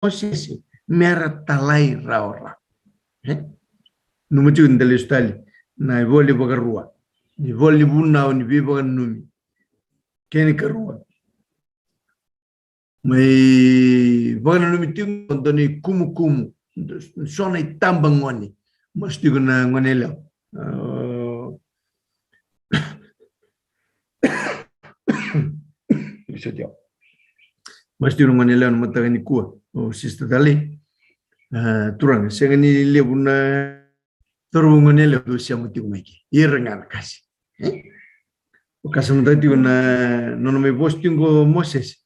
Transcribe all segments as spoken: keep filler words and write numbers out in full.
Mosese me ra talairawarawa. E? Nanuma tiko ni da lesu tale na ivola ni Vakarua, ni ivola ni Vunau ni Veivakananumi, kena ikarua. Mai vakananumi tiko e dua na ikumukumu, so na itabagone. Masu tiko na gone yalewa. Ah. Masu tiko na gone yalewa na mataka nikua, o Sister Dali. Ah, turaga, sega ni levu na cauravou, gone yalewa, dou sema tiko mai ke. Ira ga na qase. E? O qase, mada tiko na nona mai vosa tiko o Mosese.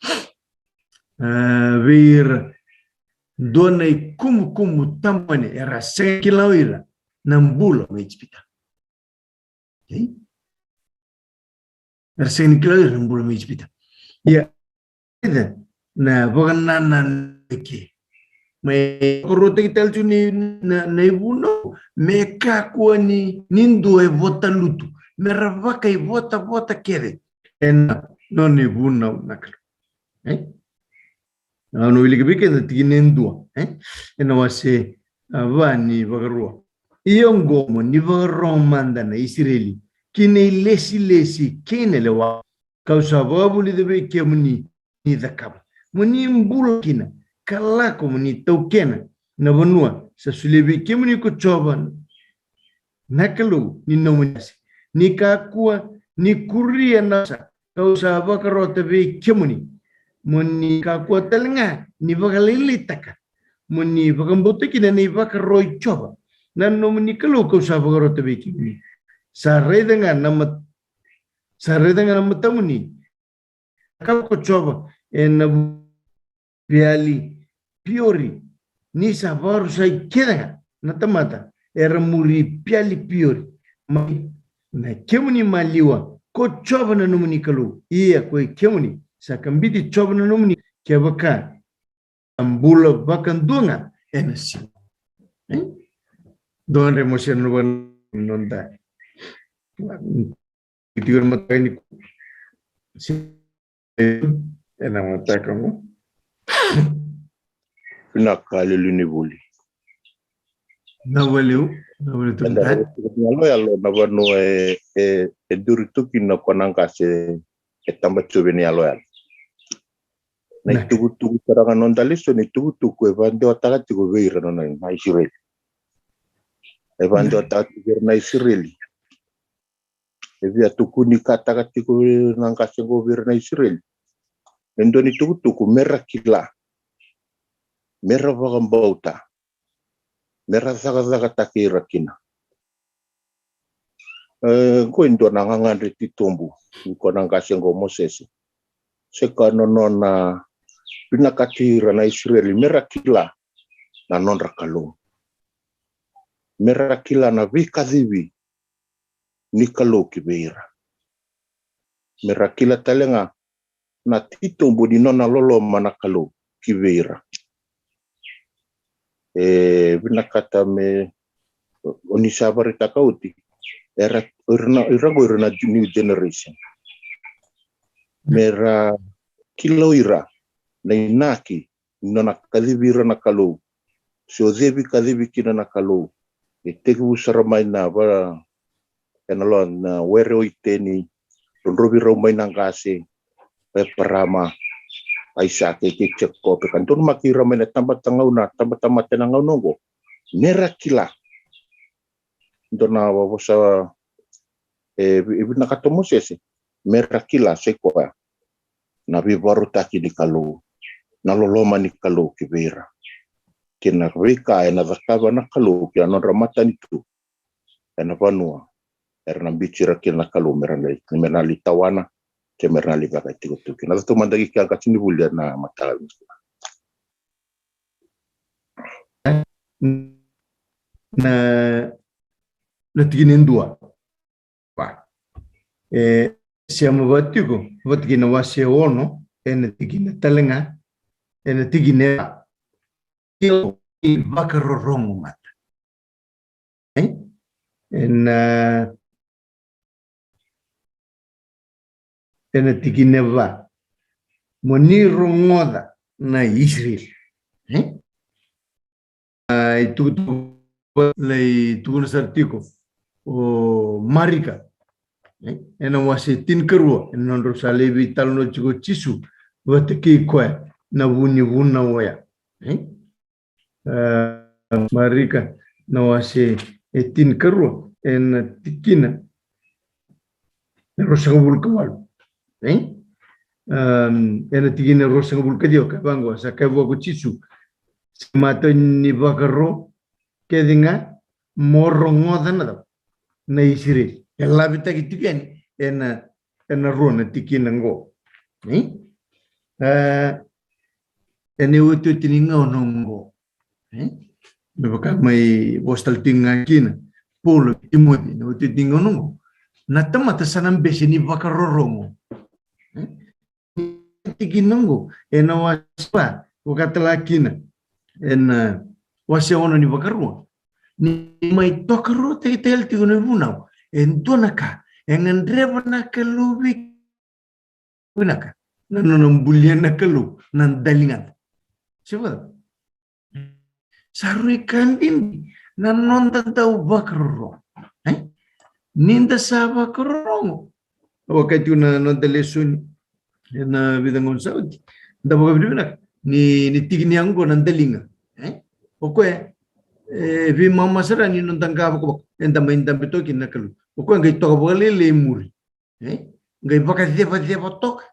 Ah, vei ira, dua na ikumukumu tabagone, era sega ni kila o ira na bula mai Ijipita. Okay? Era sega ni kila o ira na bula mai Ijipita. Ia, na vakanananu ke. Me vakarautaki tale tu ni na, na ivunau, me kakua ni, ni dua e vota lutu. Me ra vakaivotavota kece ena nona ivunau na Kalou. E? Au na wilika vei keda tikina e dua, e? Ena wase, ah, va ni Vakarua. Ia oqo, mo ni vakarorogo mada na Isireli, ki na ilesilesi kei na lewa, kau sa vakavulica vei kemuni ni cakava, mo ni bula kina, ka lako mo ni taukena na vanua sa solia vei kemuni ko Jiova na Kalou ni nomuni qase. Ni kakua ni kuria na vosa kau sa vakarota vei kemuni, mo ni kakua tale ga ni vakalailaitaka, mo ni vakabauta kina na ivakaro i Jiova na nomuni Kalou kau sa vakarota vei kemuni. Sa raica ga na mat-, sa raica ga na matamuni, ka ko Jiova ena Peali Piori, ni sa vakarusai kece ga na tamata era muri Peali Piori mai na kemuni maliwa ko Jiova na nomuni Kalou. Ia ko i kemuni sa kabiti Jiova na nomuni, kevaka a bula vakadua ga ena siga. E? Dua ga na Mosese na vanua noda. Tiko na mataka ni, ena mataka mo. Vinaka, liuliu ni vuli. Na valiu, na valiu tu. Eda na yaloyalo na vanua e, e, e duri tu kina ko na qase e taba tu vei na yaloyalo. Na itukutuku tara ga noda lesoni, itukutuku e vakadewataka tiko vei ira na, na Isireli. E vakadewataka tiko vei ira na Isireli. E via tukunikataka tiko na qase qo vei ira na Isireli. E dua ni tukutuku me ra kila, me ra vakabauta, me ra cakacakataki ira kina. E, qo e dua na gagadre titobu ni ko na qase qo Mosese. Se ka nona, nona vinakati ira na Isireli me ra kila na nodra Kalou. Me ra kila na veikacivi ni Kalou ki vei ira. Me ra kila tale ga na titobu ni nona loloma na Kalou ki vei ira. E vinakata me, o ni sa vakaraitaka oti, era, ira na, ira qo ira na new generation. Me ra kila o ira na inaki ni nona kacivi ira na Kalou. Se o cei e kacivi kina na Kalou. E tekivu sara mai na va, ena lo na were o Iteni, drodrovi rau mai na qase, o Eparama, Aisake kei Jekope, ka donumaki ira mai na tabata gauna, tabatamata ena gauna oqo. Me ra kila. Dua na vosa e, e vinakata o Mosese me ra kila, sai koya na veivakarautaki ni Kalou, na loloma ni Kalou ki vei ira, kei na veika ena cakava na Kalou ki na nodra matanitu. Ena vanua era na biuti ira kina na Kalou me ra na, me ra na lai tawana, ke me ra na lai vakaitikotiko kina. Na tatou mada ki kea qase ni vuli ena mataka. Na, na tikina e dua. Va. E sema va tiko vata kei na wase ono, ena tikina tale ga, ena tikina e va. Kila, vakarorogo mada. E? Ena, ena tikina e va. Mo ni rogoca na Isireli. E? itukutuku lai tukuna sara tiko o Marika, e, ena wase tinikarua, ena nodrau sa lai veitalanoa tiko o Jisu vata kei koya na vu ni vunau oya. E? A, Marika na wase e tinikarua, ena tikina e ruasagavulu ka walu. E? Am, ena tikina e ruasagavulu ka ciwa, ka vaqo, sa kaya vua ko Jisu, sa matau ni vakaro kece ga mo rogoca na cava? Na Isireli. E lavitaki tiko yani ena, ena rua na tikina qo. E? A, ena iotioti ni gauna qo. E? Me vaka mai vosa tale tiko ga kina Paula vei Timoci, ena iotioti ni gauna qo. Na tamata sa na bese ni vakarorogo. E? Tikina qo, ena wase va, vaka tale ga kina ena wase ono ni Vakarua. Ni mai tokaruataki tale tiko na vunau, e dua na ka e gadreva na Kalou vei, vinaka, na nona bulia na Kalou na daligada. Se vaka? Sa rui ka didi na noda dau vakarorogo. E? Ni da sa vakarorogo. Au a kaya tiko na noda lesoni ena vica gauna sa oti. Da vakavinavinaka ni, ni tiki ni yago na daliga. E? O koya, e, veimama sara ni noda qavokavoko. Eda mai dabe toka kina na Kalou. O koya qai toka vakalailai e muri. E? Qai vakacevaceva toka.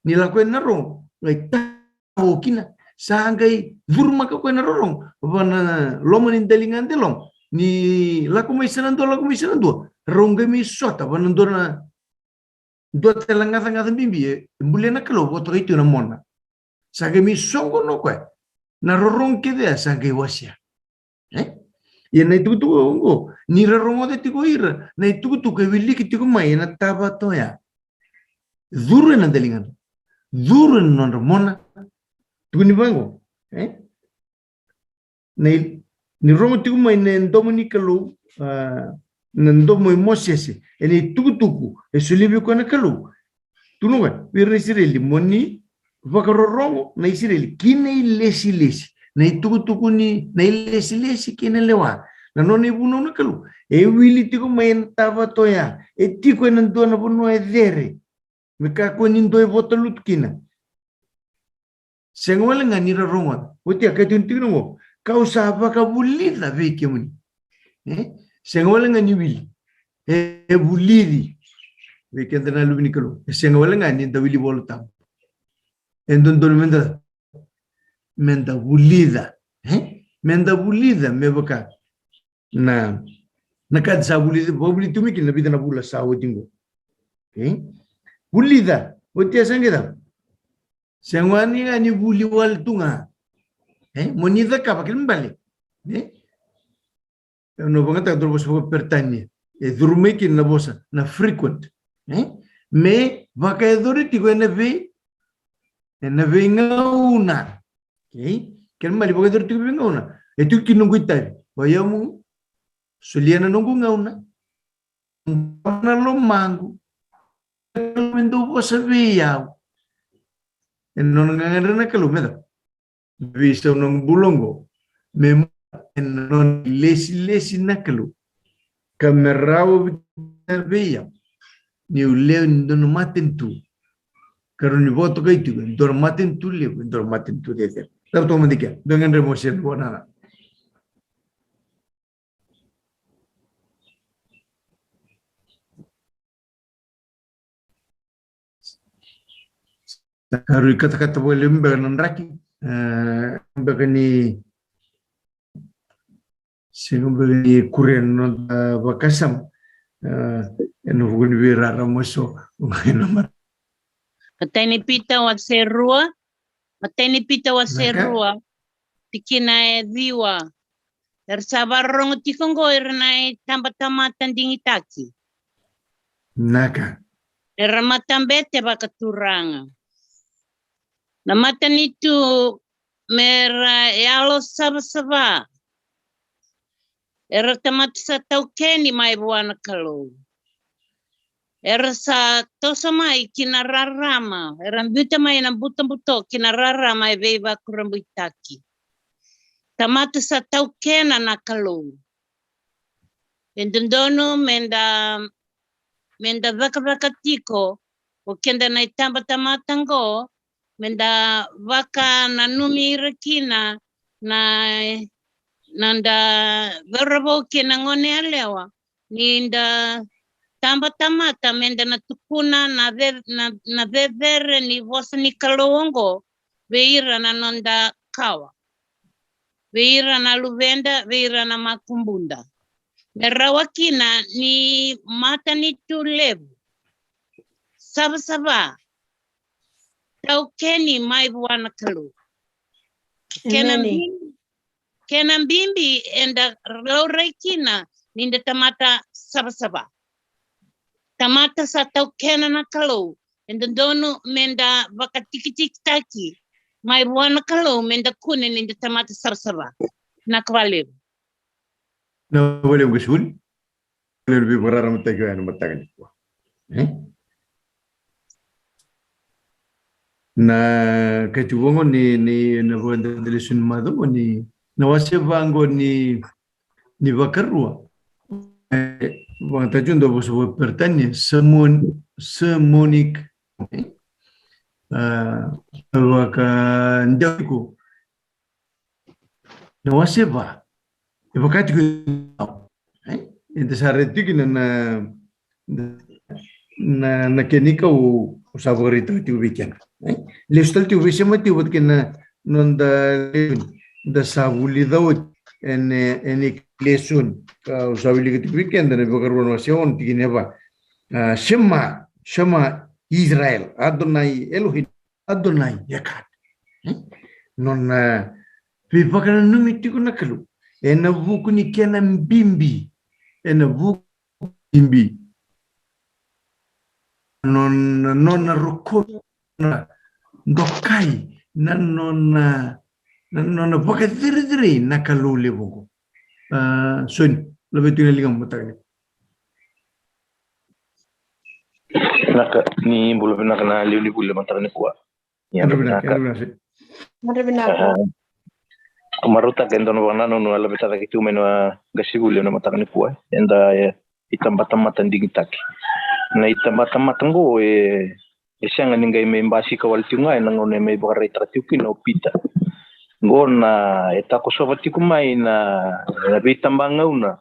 Ni lako ena rogo, qai tao kina. Sa qai curumaka koya na rorogo vana loma ni daliga deloma. Ni lako mai sa na dua, lako mai sa na dua. Rau qai mai sota vana dua na, dua tale na gacagaca bibi e bulia na Kalou, vakatokai tiko na mona. Sa qai mai soqona o koya. Na rorogo kece ya sa qai wasea. E? Ia na itukutuku oqo, ni ra rogoca tiko ira na itukutuku e wiliki tiko mai ena tavata oya. Curu ena daligada. Curu ena nodra mona. Tukuni vaqo. E? Na i-, ni rogo tiko mai na domo ni Kalou, a, na domo i Mosese, ena itukutuku e solia vei koya na Kalou. Tukuna o koya vei ira na Isireli, mo ni vakarorogo na Isireli ki na ilesilesi. Na itukutuku ni na ilesilesi kei na lewa. Na nona ivunau na Kalou. E wili tiko mai ena tavata oya. E tiko ena dua na vanua e cere. Me kakua ni dua e vota lutu kina. Sega wale ga ni ra rogoca. Oti ya, kaya tiko na tikina oqo, ka'u sa vakavulica vei kemuni. E? Sega wale ga ni wili. E, e vulici. Vei keda na luve ni Kalou. E sega wale ga ni da wili Vola Tabu. E dodonu meda, meda vulica. E? Meda vulica, me vaka na, na ka eda sa vulica, vakavulici tu mai kina na vica na vula sa oti qo. Okay? Vulica, oti ya sa qai cava? Sega ni ga ni vuli wale tu ga. E? Mo ni cakava kena ibalebale. E? Au na vakayagataka dua na vosa vakaperitania. E curu mai kina na vosa na frequent. E? Me vakayacori tiko ena vei, ena veigauna. Okay? Kena ibalebale vakayacori tiko veigauna. E tiko kina noqu itavi. Vaya mo solia na noqu gauna. Na lomaqu. Me dou vosa vei au. Ena nona gagadre na Kalou me cava? Veisau na bula oqo. Me ena nona ilesilesi na Kalou. Ka me rawa vei au. Niu lewe ni dua na matanitu. Ka rawa ni vakatokai tiko e dua na matanitu levu, e dua na matanitu cecere. Cava toka mada i kea? Dua gadre mo se dua na. Sa rui katakata vakalevu beka na draki, e, beka ni sega beka ni kuria na noda vakasama, e, ena vuku ni veirara masu. Matai ni Pita wase rua, matai ni Pita wase rua, tikina e ciwa. Era sa vakarorogo tiko oqo ira na itabatamata digitaki. Naka. Era matabete vakaturaga. Na matanitu mera yalo savasava. Era tamata sa taukeni mai vua na Kalou. Era sa toso mai ki na rarama, era biuta mai na butobuto ki na rarama e veivakurabuitaki. tamata sa taukena na Kalou. E dodonu meda, meda cakacaka tiko o keda na itabatamata qo, meda vakananumi ira kina na, na noda cauravou kei na gone yalewa, ni da tabatamata meda na tukuna na ce-, na, na cecere ni vosa ni Kalou oqo vei ira na noda kawa, vei ira na luveda, vei ira na makubuda. Me rawa kina ni matanitu levu savasava taukeni mai vua na Kalou. Kena Emeni. Bibi, kena bibi eda laurai kina ni da tamata savasava. Tamata sa taukena na Kalou, e dodonu meda vakatikitikitaki mai vua na Kalou meda kune ni da tamata savasava. Na ka valevu. Na valevu ga suli. Valevu veivakararamataki oya na mataka nikua. E? Na kati vogo ni, ni, na vakadadalesoni macawa ni, na wase vaqo ni, ni Vakarua. E, vakataki dua vosa vakaperitania, sermon, sermonic. E? A, vakadewiko. Na wase va. E vakatiko, e? Eda sa raica tiko na, na, na, na kena ikau au sa vakaraitaka tiko vei keda. E? Lesu tale tiko vei sema tiko vata kei na noda lesoni. Da sa vulica oti ena, ena lesoni. Ka au sa wilika tiko vei keda na Vakarua na wase ono tikina e va. A, Shema, Shema Israel, Adonai Elohim. Adonai Echad. Hmm? Nona veivakananumi tiko na Kalou ena vuku ni kena bibi, ena vuku bibi. Nona, nona rokovi, nona dokai, na nona, na nona vakacerecerei na Kalou levu oqo. A, Soni, laveti tiko na ligamu mataka ni. Vinaka, ni bula vinaka na lewe ni vuli mataka nikua. Ia, vinaka, vinaka. Vinaka, vinaka. Aha. Ko marautaka e dua na vakanananu a laveta cake tu mai na qasenivuli ena mataka nikua. Eda, e, itabatamata digitaki. Na itabatamata qo e, e sega ni qai mai basika wale tiko ga ena gauna e mai vakaraitaka tiko kina o Pita. Qo na, e takosova tiko mai na, na veitabagauna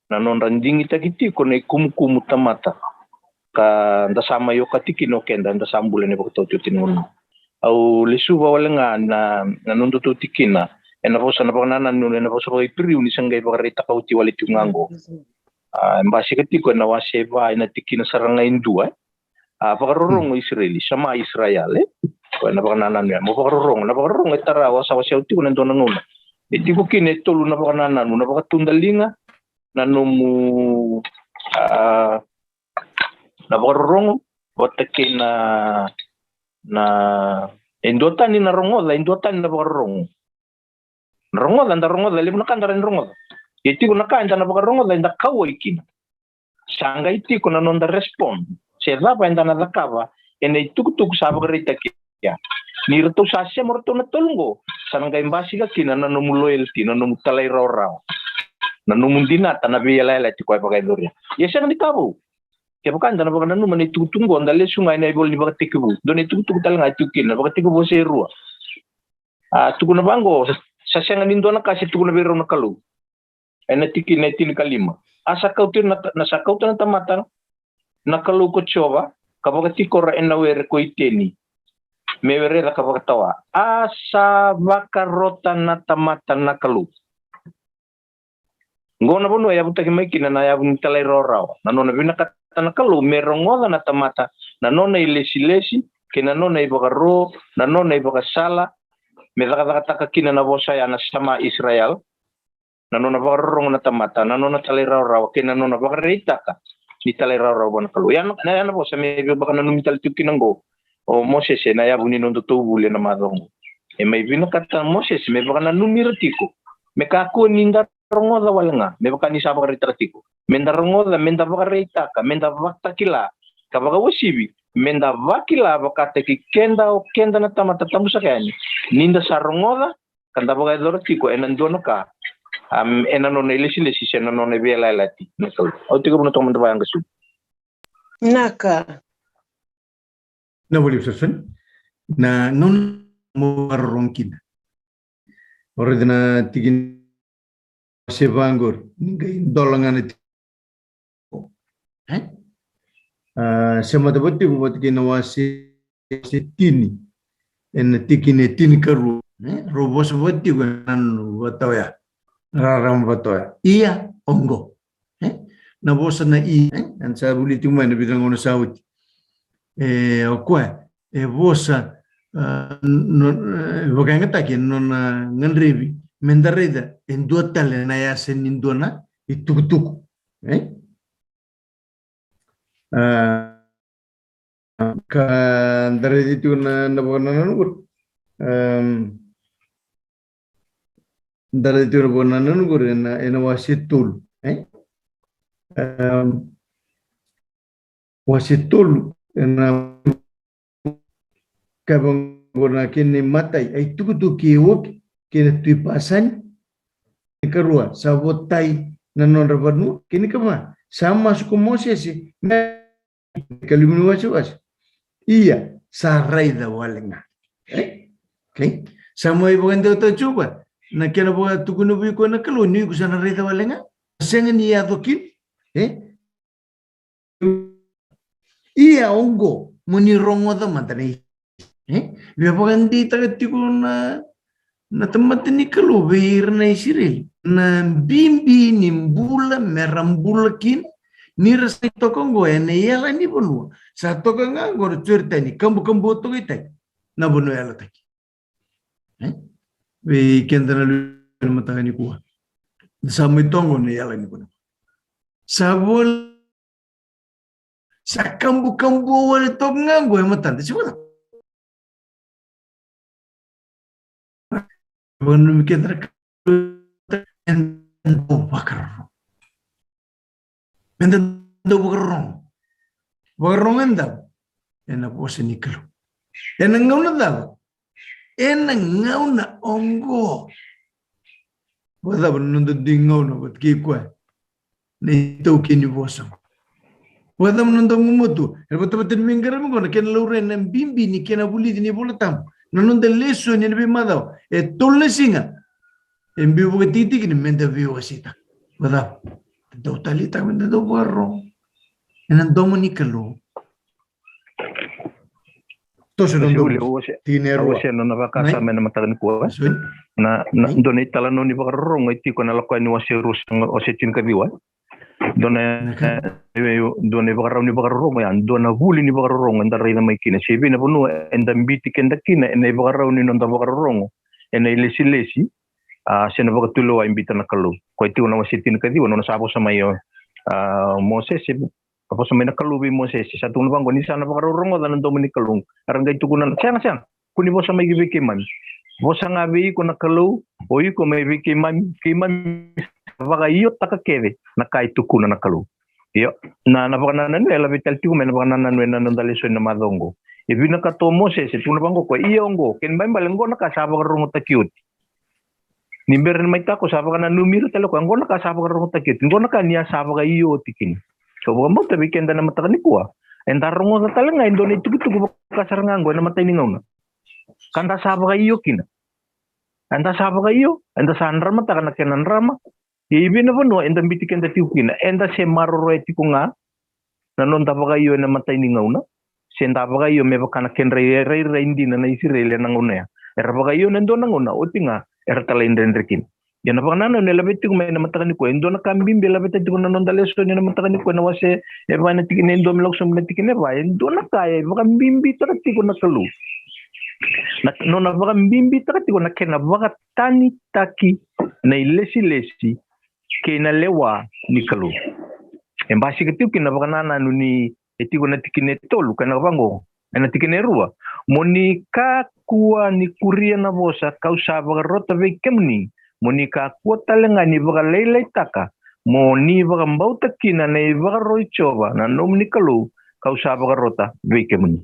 na nodra digitaki tiko na ikumukumu tamata. Ka da sa mai okati kina o keda, da sa bula ena ivakataotioti ni gauna. Au lesuva wale ga na, na nodatou tikina ena vosa na vakanananu, ena vosa vakaIperiu ni sa qai vakaraitaka oti wale tiko ga qo. A, e basika tiko ena wase va ena tikina sara ga e dua, e. A, vakarorogo Isireli, Shema Israel, e? Koya na vakanananu ya, mo vakarorogo, na vakarorogo e tara wasawasa tiko na dua na gauna. E tiko kina e tolu na vakanananu, na vakatudaliga, na nomu, a, na vakarorogo, vata kei na, na, e dua tani na rogoca, e dua tani na vakarorogo. Na rogoca, da rogoca, levu na ka da rawa ni rogoca. Ia tiko na ka eda na vakarogoca, eda kauwai kina. Sa qai tiko na noda respond. Se cava eda na cakava ena itukutuku sa vakaraitaki ya. Ni ratou sa sema ratou na tolu qo, sa na qai basika kina na nomu loyalty, na nomu talairawarawa. Na nomu dinata na veiyalayalati koya e vakayacoria. Ia sega ni ka vou. Kevaka eda na vakananuma na itukutuku qo, da lesu ga ena ivola ni Vakatekivu. Dua na itukutuku tale ga e tiko kina, Vakatekivu wase e rua. A, tukuna vaqo, sa, sa sega ni dua na ka se tukuna vei rau na Kalou. Ena tikina e tinikalima. A sa kauta na, na sa kauta na tamata na Kalou ko Jiova, ka vakatikora ena were ko Iteni. Me wereca ka vakatawa. A sa vakarota na tamata na Kalou. Qo na vanua e yavutaki mai kina na yavu ni talairawarawa. Na nona vinakata na Kalou me rogoca na tamata, na nona ilesilesi, kei na nona ivakaro, na nona ivakasala, me cakacakataka kina na vosa ya na Shema Israel, na nona vakarorogo na tamata, na nona talairawarawa, kei na nona vakaraitaka ni talairawarawa vua na Kalou. Ya na, ya na vosa me veivakananumi tale tiko kina qo o Mosese ena yavu ni nodatou vuli ena macawa qo. E mai vinakata na Mosese me vakananumi ira tiko, me kakua ni da rogoca wale ga, me vaka ni sa vakaraitaka tiko. Me da rogoca, me da vakaraitaka, me da vakatakila, ka vakauasivi, me da vakila vakataki keda o keda na tamata tabu saka yani. Ni da sa rogoca, ka da vakayacora tiko ena dua na ka, am, ena nona ilesilesi se na nona veiyalayalati na Kalou. Au tiko vuna toka mada vayaqasu. Naka. Na voli sosoni na gauna mo vakarorogo kina. O raica na tikina se vaqori ni qai dola ga na tiko. E? A, se mata vata tiko vata kei na wase, wase tini. Ena tikina e tinikarua. E? Rau vosa vata tiko ena nanu vata oya. Rarama vata oya. Ia oqo. E? Na vosa na ia. E? Ena sa vuli tiko mai na vica gauna sa oti. E, o koya e vosa, a, no, e, vakayagataki e nona gadrevi me da raica e dua tale na yasa ni dua na itukutuku. E? A, ka da raica tiko na, na vakanananu qori. Am, da raica tiko na vakanananu qori ena, ena wase tolu. E? Am, wase tolu, ena kaya vaqo na kena imatai, a itukutuku kei Oki, kei na tui Pasani, kei na karua, sa votai na nodra vanua, kei na ikava, sa masu ko Mosese, me, ka limu ni wasewase. Ia, sa raica wale ga. E? Okay. Sa mai vakadeitaka tiko vua, na kena vakatukuna vei koya na Kalou, ni iko sa na raica wale ga. Sega ni yaco kina. E? Ia oqo, mo ni rogoca mada na i-, e? Me vakadeitaka tiko na, na tamata ni Kalou vei ira na Isireli. Na bibi ni bula me ra bula kina, ni ra sa toka oqo ena yala ni vanua. Sa toka ga oqo na Joritani, kabukabu toka i tai. Na vanua yalataki. E? Vei keda na luve na mataka nikua. Sa mai toka oqo na yala ni vanua. Sa vol-, sa kabukabu wale toka ga oqo e matada. Se vata. Vakananumi keda na ka, eda dau vakarorogo. Eda dau vakarorogo. Vakarorogo eda ena vosa ni Kalou. Ena gauna cava? Ena gauna oqo. Vakacava na noda dui gauna vata kei koya na itaukei ni vosa? Vakacava na noda gumatua? Ena vatavata ni veiqaravi oqo na kena laurai na bibi ni kena vulici ni Vola Tabu. Na noda lesoni ena veimacawa. E tolu na siga. E biu vakatikitiki ni meda veiwaseitaka. Vakacava? Dau taleitaka meda dau vakarorogo ena domo ni Kalou. Toso na domo. Au wasea, au wasea na nona vakasama ena mataka nikua. Na, na, dua na italanoa ni vakarorogo e tiko ena Lako Yani wase rua, wase tinikaciwa. Dua na, e, dua na ivakarau ni vakarorogo ya, dua na vuli ni vakarorogo eda raica mai kina. Se vei na vanua eda biuti keda kina ena ivakarau ni noda vakarorogo ena ilesilesi, a, se na vakatulewa e biuta na Kalou. Koya tiko na wase tinikaciwa, nona sa vosa mai o, a, Mosese, ka vosa mai na Kalou vei Mosese, sa tukuna vaqo, ni sa na vakarorogoca na domo ni Kalou. Era qai tukuna, sega, sega, kua ni vosa mai ki vei keimami. Vosa ga vei iko na Kalou, o iko mai vei keimami, keimami vakaiotaka kece na ka e tukuna na Kalou. Io, na, na vakanananu, e laveti tale tiko mai na vakanananu ena noda lesoni na macawa oqo. E vinakata o Mosese, tukuna vaqo koya, ia oqo, kena ibalebale oqo na ka sa vakarorogotaki oti. Ni bera ni mai tako sa vakananumi ira tale o koya, oqo na ka sa vakarorogotaki oti, oqo na ka ni a sa vakaio oti kina. So vakabauta vei keda na mataka nikua, eda rogoca tale ga e dua na itukutuku vaka sara ga oqo ena matai ni gauna. Ka da sa vakaio kina. Eda sa vakaio, eda sa dramataka na kena drama. Ia e vei na vanua eda biuti keda tiko kina, eda se maroroya tiko ga na noda vakaio ena matai ni gauna, se da vakaio me vaka na kedra irairai dina na Isireli ena gauna ya. Era vakaio ena dua na gauna, oti ga era talaidredre kina. Ia na vakanananu e laveti tiko mai ena mataka nikua, e dua na ka bibi e laveta tiko na noda lesoni ena mataka nikua, ena wase e va, na tikina e dua me lako sobu na tikina e va, e dua na ka e vakabibitaka tiko na Kalou. Na, nona vakabibitaka tiko na kena vakatanitaki na ilesilesi kei na lewa ni Kalou. E basika tiko kina na vakanananu ni e tiko na tikina e tolu, kaya vaqo, ena tikina e rua. Mo ni kakua ni kuria na vosa kau sa vakarota vei kemuni, mo ni kakua tale ga ni vakalailaitaka, mo ni vakabauta kina na ivakaro i Jiova na nomuni Kalou kau sa vakarota vei kemuni.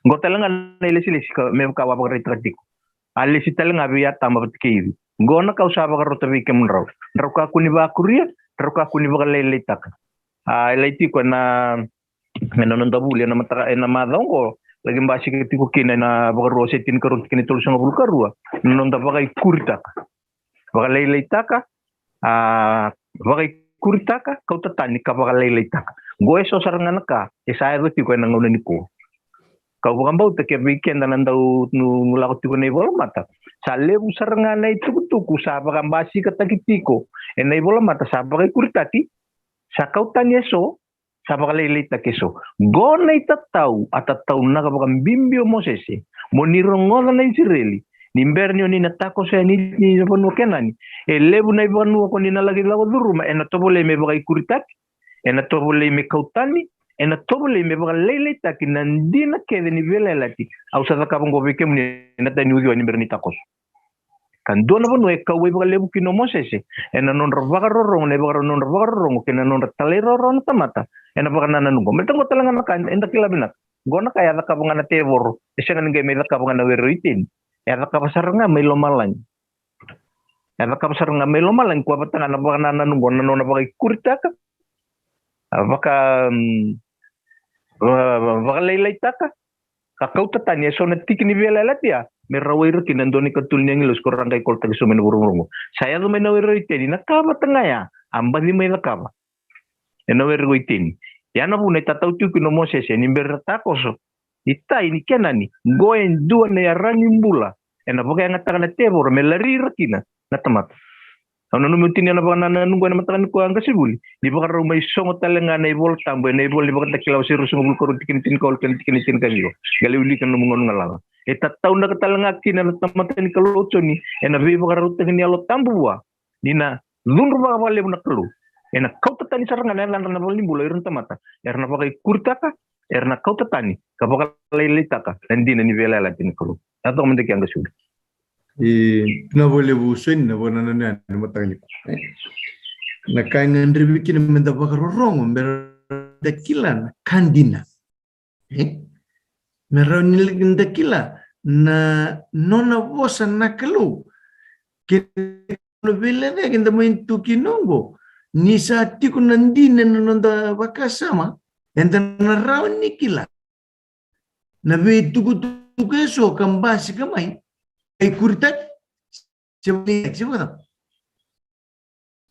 Qo tale ga na ilesilesi ka, me vaka au a vakaraitaka tiko. A lesi tale ga vei Atama vata kei Ivi. Qo na ka au sa vakarota vei kemudrau. Drau kakua ni vakuria, drau kakua ni vakalailaitaka. A, e lai tiko ena, ena noda vuli, ena mataka, ena macawa oqo, laki basika tiko kina ena Vakarua wase tinikarua tikina e tolusagavulu ka rua. Na noda vakaikuritaka. Vakalailaitaka, a, vakaikuritaka, kauta tani ka vakalailaitaka. Qo e so sara ga na ka e sa yaco tiko ena gauna nikua. Kau vakabauta ke vei keda na dau nu, nu lako tiko na ivolamata. Sa levu sara ga na itukutuku sa vakabasikataki tiko ena ivolamata, sa vakaikuritaki, sa kau tani e so, sa vakalailaitaki e so. Qo na itatau a tataunaka vakabibi o Mosese, mo ni rogoca na Isireli, ni bera ni o ni na takoso yani i na vanua Kenani. E levu na ivanua ko ni na laki lako curuma, ena tovolei me vakaikuritaki, ena tovolei me kau tani, ena tovolei me vakalailaitaki na dina kece ni veiyalayalati au sa cakava oqo vei kemuni ena tai ni uciwai ni bera ni takoso. Ka dua na vanua e kauwai vakalevu kina o Mosese ena nodra vakarorogo, na ivakarau nodra vakarorogo kei na nodra talairawarawa na tamata ena vakanananu oqo. Baleta oqo tale ga na ka eda kila vinaka. Oqo na ka e a cakava ga na tevoro, e sega ni qai mai cakava ga na were o Iteni. E a cakava sara ga mai lomalagi. E a cakava sara ga mai lomalagi, koya vata ga na vakanananu oqo, na nona vakaikuritaka, a, vaka, mm, va-, va-, vakalailaitaka, ka kauta tani e so na tiki ni veiyalayalati ya, me rawai ira kina e dua na ikatolu ni agilosi ko ra qai kolotaki e so mai na vuravura oqo. Sa yaco mai na were o Iteni na ka vata ga ya a baci mai cakava ena were o Iteni. Ya na vuna e tatau tiko kina o Mosese ni bera ni ra takoso i tai ni Kenani, qo e dua na iyaragi bula ena vakayagataka na tevoro me lari ira kina na tamata. Au nanuma meu tinia na vakanananu oqo ena mataka nikua, qasenivuli, ni vakarau mai sogo tale ga na iVola Tabu ena ivola ni Vakatakila wase ruasagavulu ka rua tikina tinikawalu kei na tikina tinikaciwa. Qai lai wilika na nomu gauna galala. E tataunaka tale ga kina na tamata ni Kalou o Joni ena veivakarautaki ni Yalo Tabu vua, ni na cudru vakalevu na Kalou. Ena kauta tani sara ga na yacadra na valenibula o ira na tamata era na vakaikuritaka, era na kauta tani ka vakalailaitaka na dina ni veiyalayalati ni Kalou. Ia toka mada kea, qasenivuli. E, vinaka vakalevu Soni na vakanananu ni mataka nikua, e. Na ka e gadrevi kina meda vakarorogo, meda kila na ka dina. E? Me rawa ni da kila na nona vosa na Kalou. Kei na veilecayaki eda mai tu kina oqo, ni sa tiko na dina ena noda vakasama, eda na rawa ni kila na veitukutuku e so ka basika mai, ka ikuritaki, se vakayagataki, se vakacava.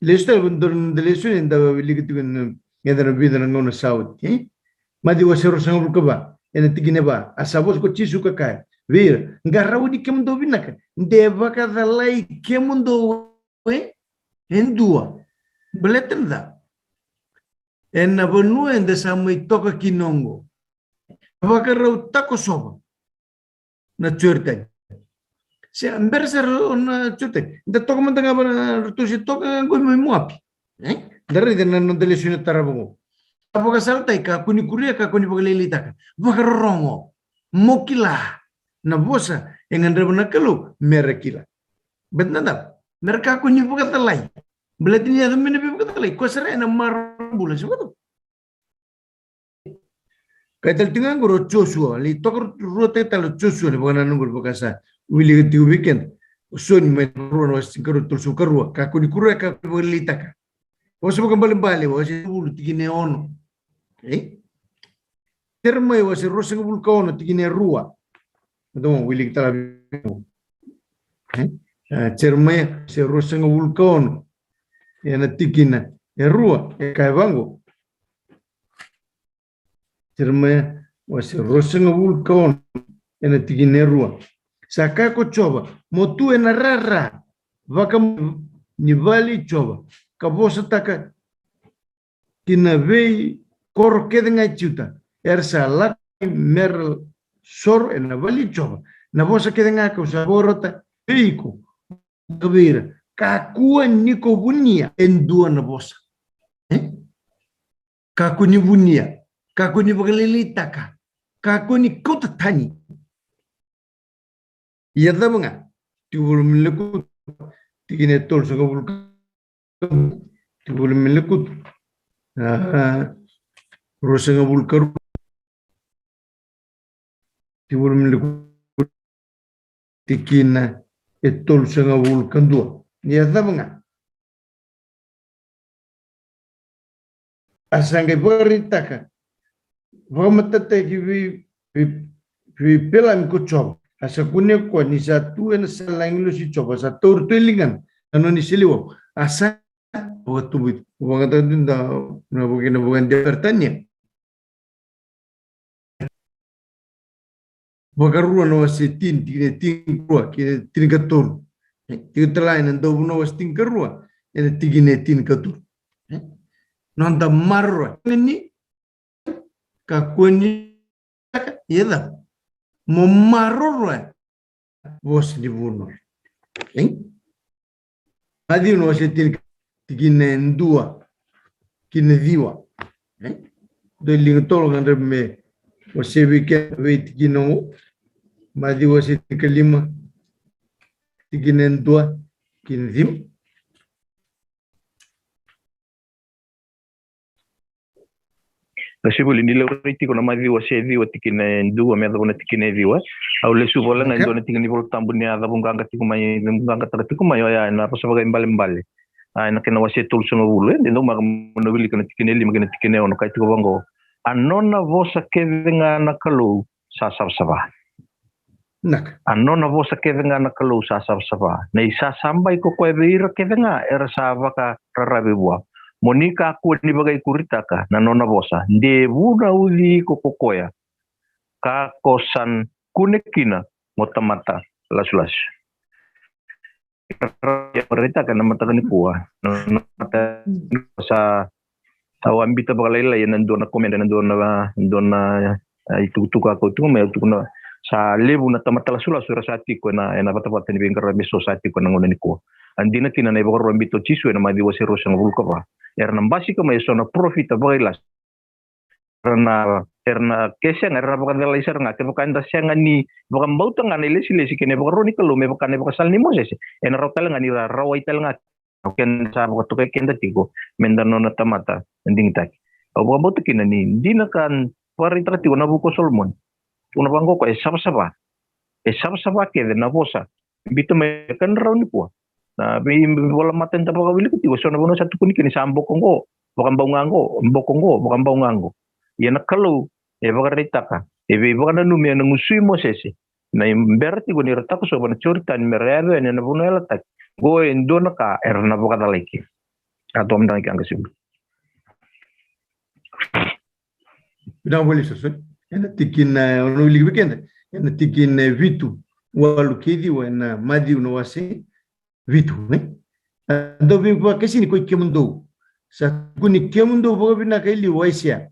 Lesu tale, dua na noda lesoni eda wilika tiko ena, ena vica na gauna sa oti, e? Maciu wase ruasagavulu ka va, ena tikina e va, a sa vosa ko Jisu ka kaya vei ira, qarauni kemudou vinaka, de vakacalai kemudou e, e dua. Baleta na cava? Ena vanua eda sa mai toka kina oqo, vakarau takosova na Joritani. Se a bera sara na Joritani, da toka mada ga vaka na ratou se toka qo mai Moapi. E? Da raica na noda lesoni tarava oqo. A vakasalataki, kakua ni kuria, kakua ni vakalailaitaka. Vakarorogo. Mo kila na vosa e gadreva na Kalou me ra kila. Baleta na cava? Me ra kakua ni vakacalai. Baleta ni yaco mai na veivakacalai, koya sara ena marau bula, se vakacava? Kaya tale tiko ga qori o Josua, lai tokaruataki tale o Josua, ni vakanananu qori vaka sa wilika tiko vei keda. O Joni mai na Vakarua na wase tinikarua, tolusagavulu ka rua, kakua ni kuria, kakua ni vakalailaitaka. Vosa Vakaibalebale wase ruasagavulu tikina e ono. E? Jeremaia wase ruasagavulu ka ono tikina e rua. Eda wilika tale. E? A, Jeremaia wase ruasagavulu ka ono, ena tikina e rua, e kaya vaqo. Jeremaia wase ruasagavulu ka ono, ena tikina e rua. Sa kaya ko Jiova, mo tu ena rara vaka ni vale i Jiova, ka vosataka ki na veikoro kece ga i Juta, era sa lako me ra soro ena vale i Jiova. Na vosa kece ga kau sa vakarota vei iko, ka vei ira, kakua ni ko vunia e dua na vosa. E? Kakua ni vunia, kakua ni vakalailaitaka, kakua ni kauta tani. Ia cava ga? Tiko Vula mai Lekutu, tikina e tolusagavulu ka, tiko Vula mai Lekutu. A, ruasagavulu ka rua. Tiko Vula mai Lekutu. tikina e tolusagavulu ka dua. Ia cava ga? A sa qai vakaraitaka, vakamatatataki vei, vei, vei Pelami ko Jiova. A sa kunea koya ni sa tu ena sala na agilosi i Jiova, sa taura tu e ligana na nona iseleiwau. A sa vakatubu, vakatadu da na vakina vakadewa Peritania. Vakarua na wase tini, tikina e tinikarua kei na tinikatolu. E, tiko tale ena Dauvunau wase tinikarua, ena tikina e tinikatolu. E, noda maroroya ni kakua ni, ia cava? Mo maroroya vosa ni vunau. E? Maciu na wase tini, tikina e dua ki na ciwa. E? Dou liga tolo ga, drau me wase vei keda vei tikina oqo. Maciu wase tinikalima, tikina e dua ki na ciwa. Qasenivuli, ni laurai tiko na Maciu wase ciwa, tikina e dua me yacova na tikina e ciwa. Au lesu voli ga e dua na tikina ni Vola Tabu ni a cavuqaqa tiko mai, cavuqaqataka tiko mai, oya ena vosa vakaibalebale. A, ena kena wase tolusagavulu, e, de dau maka mo na wilika na tikina e lima kei na tikina e ono, kaya tiko vaqo: A nona vosa kece ga na Kalou sa savasava. Naka. A nona vosa kece ga na Kalou sa savasava. Na isasabai ko koya vei ira kece ga era sa vakararavi vua. Mo ni kakua ni vakaikuritaka na nona vosa. De vunauci iko ko koya, ka ko sa na kune kina mo tamata lasulasu. Raitaka na mataka nikua. Na, na mataka nikua sa, au a bita vakalailai ena dua na komedi, ena dua na, dua na, a, itukutuku a kau tuku mai, au tukuna sa levu na tamata lasulasu era sa tiko ena, ena vatavata ni veiqaravi eso sa tiko ena gauna nikua. A dina kina na ivakarua a bita o Jisu ena Maciu wase ruasagavulu ka va. Era na basika mai eso na parofita vakailasu. Era na, era na kesega, era na vakacalai sara ga, kevaka eda sega ni vakabauta ga na ilesilesi kei na ivakaro ni Kalou me vaka na ivakasala nei Mosese, ena rawa tale ga ni ra rawai tale ga. O keda sa vakatokai keda tiko meda nona tamata digitaki. Au vakabauta kina ni dina ka vakaraitaka tiko na vuku o Solomoni. Tukuna vaqo o koya, e savasava. E savasava kece na vosa. Bita mai e ka na rawa nikua. Na veivola mata eda vakawilika tiko, so na vanua sa tukuni kina ni sa boko qo, vakabau ga qo, boko qo, vakabau ga qo. Ia na Kalou e vakaraitaka, e veivakananumi ena gusui Mosese, na ibera tiko ni ra takosova na Joritani me ra yaco yani ena vanua yalataki. Qo e dua na ka era na vakacalai kina. A toka mada ga kea, qasenivuli. Vinaka vakalevu sara. Ena tikina, au na wilika vei keda ena tikina e vitu, walu kei ciwa ena Maciu na wase vitu, ne? A, dou veivakasini koi kemudou. Sa tukuni kemudou vakavinaka e liu o Aisea.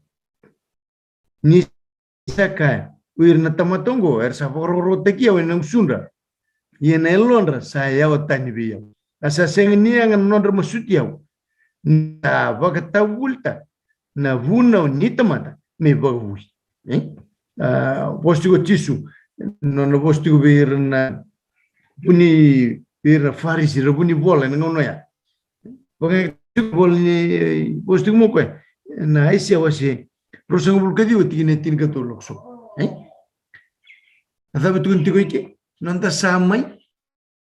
Ni sa kaya, o ira na tamata oqo era sa vakarokorokotaki au ena gusudra, ia na yalodra sa yawa tani vei au. A sa sega ni yaga na nodra masuti au. Ni sa vakatavuvulitaka na vunau ni tamata me vakavuli. E? A, vosa tiko o Jisu, nona vosa tiko vei ira na vuni, vei ira na Farisi, ra vunivola ena gauna oya. Vaka tiko vola ni, vosa tiko mai o koya ena Aisea wase ruasagavulu ka ciwa, tikina e tinikatolu, lako sobu. E? A cava e tukuni tiko ike? Noda sa mai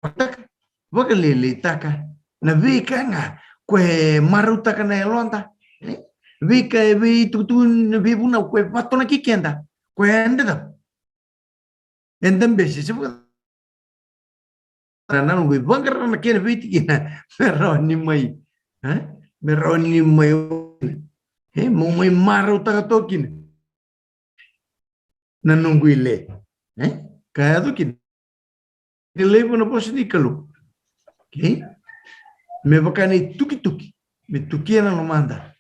vakataka, vakaleleitaka na veika ga ko e marautaka na yaloda, e? Veika, e veitukutuku, na veivunau ko e vatonaki keda, ko e eda cava? Eda bese, se vaka na noqu ivaqara na kena veitikina me rawa ni mai, e? Me rawa ni mai, e? Mo mai marautaka toka kina na noqu ile, e? Ka yaco kina. Ni laiva na vosa ni Kalou. Okay? Me vaka na itukituki, me tukia na lomada.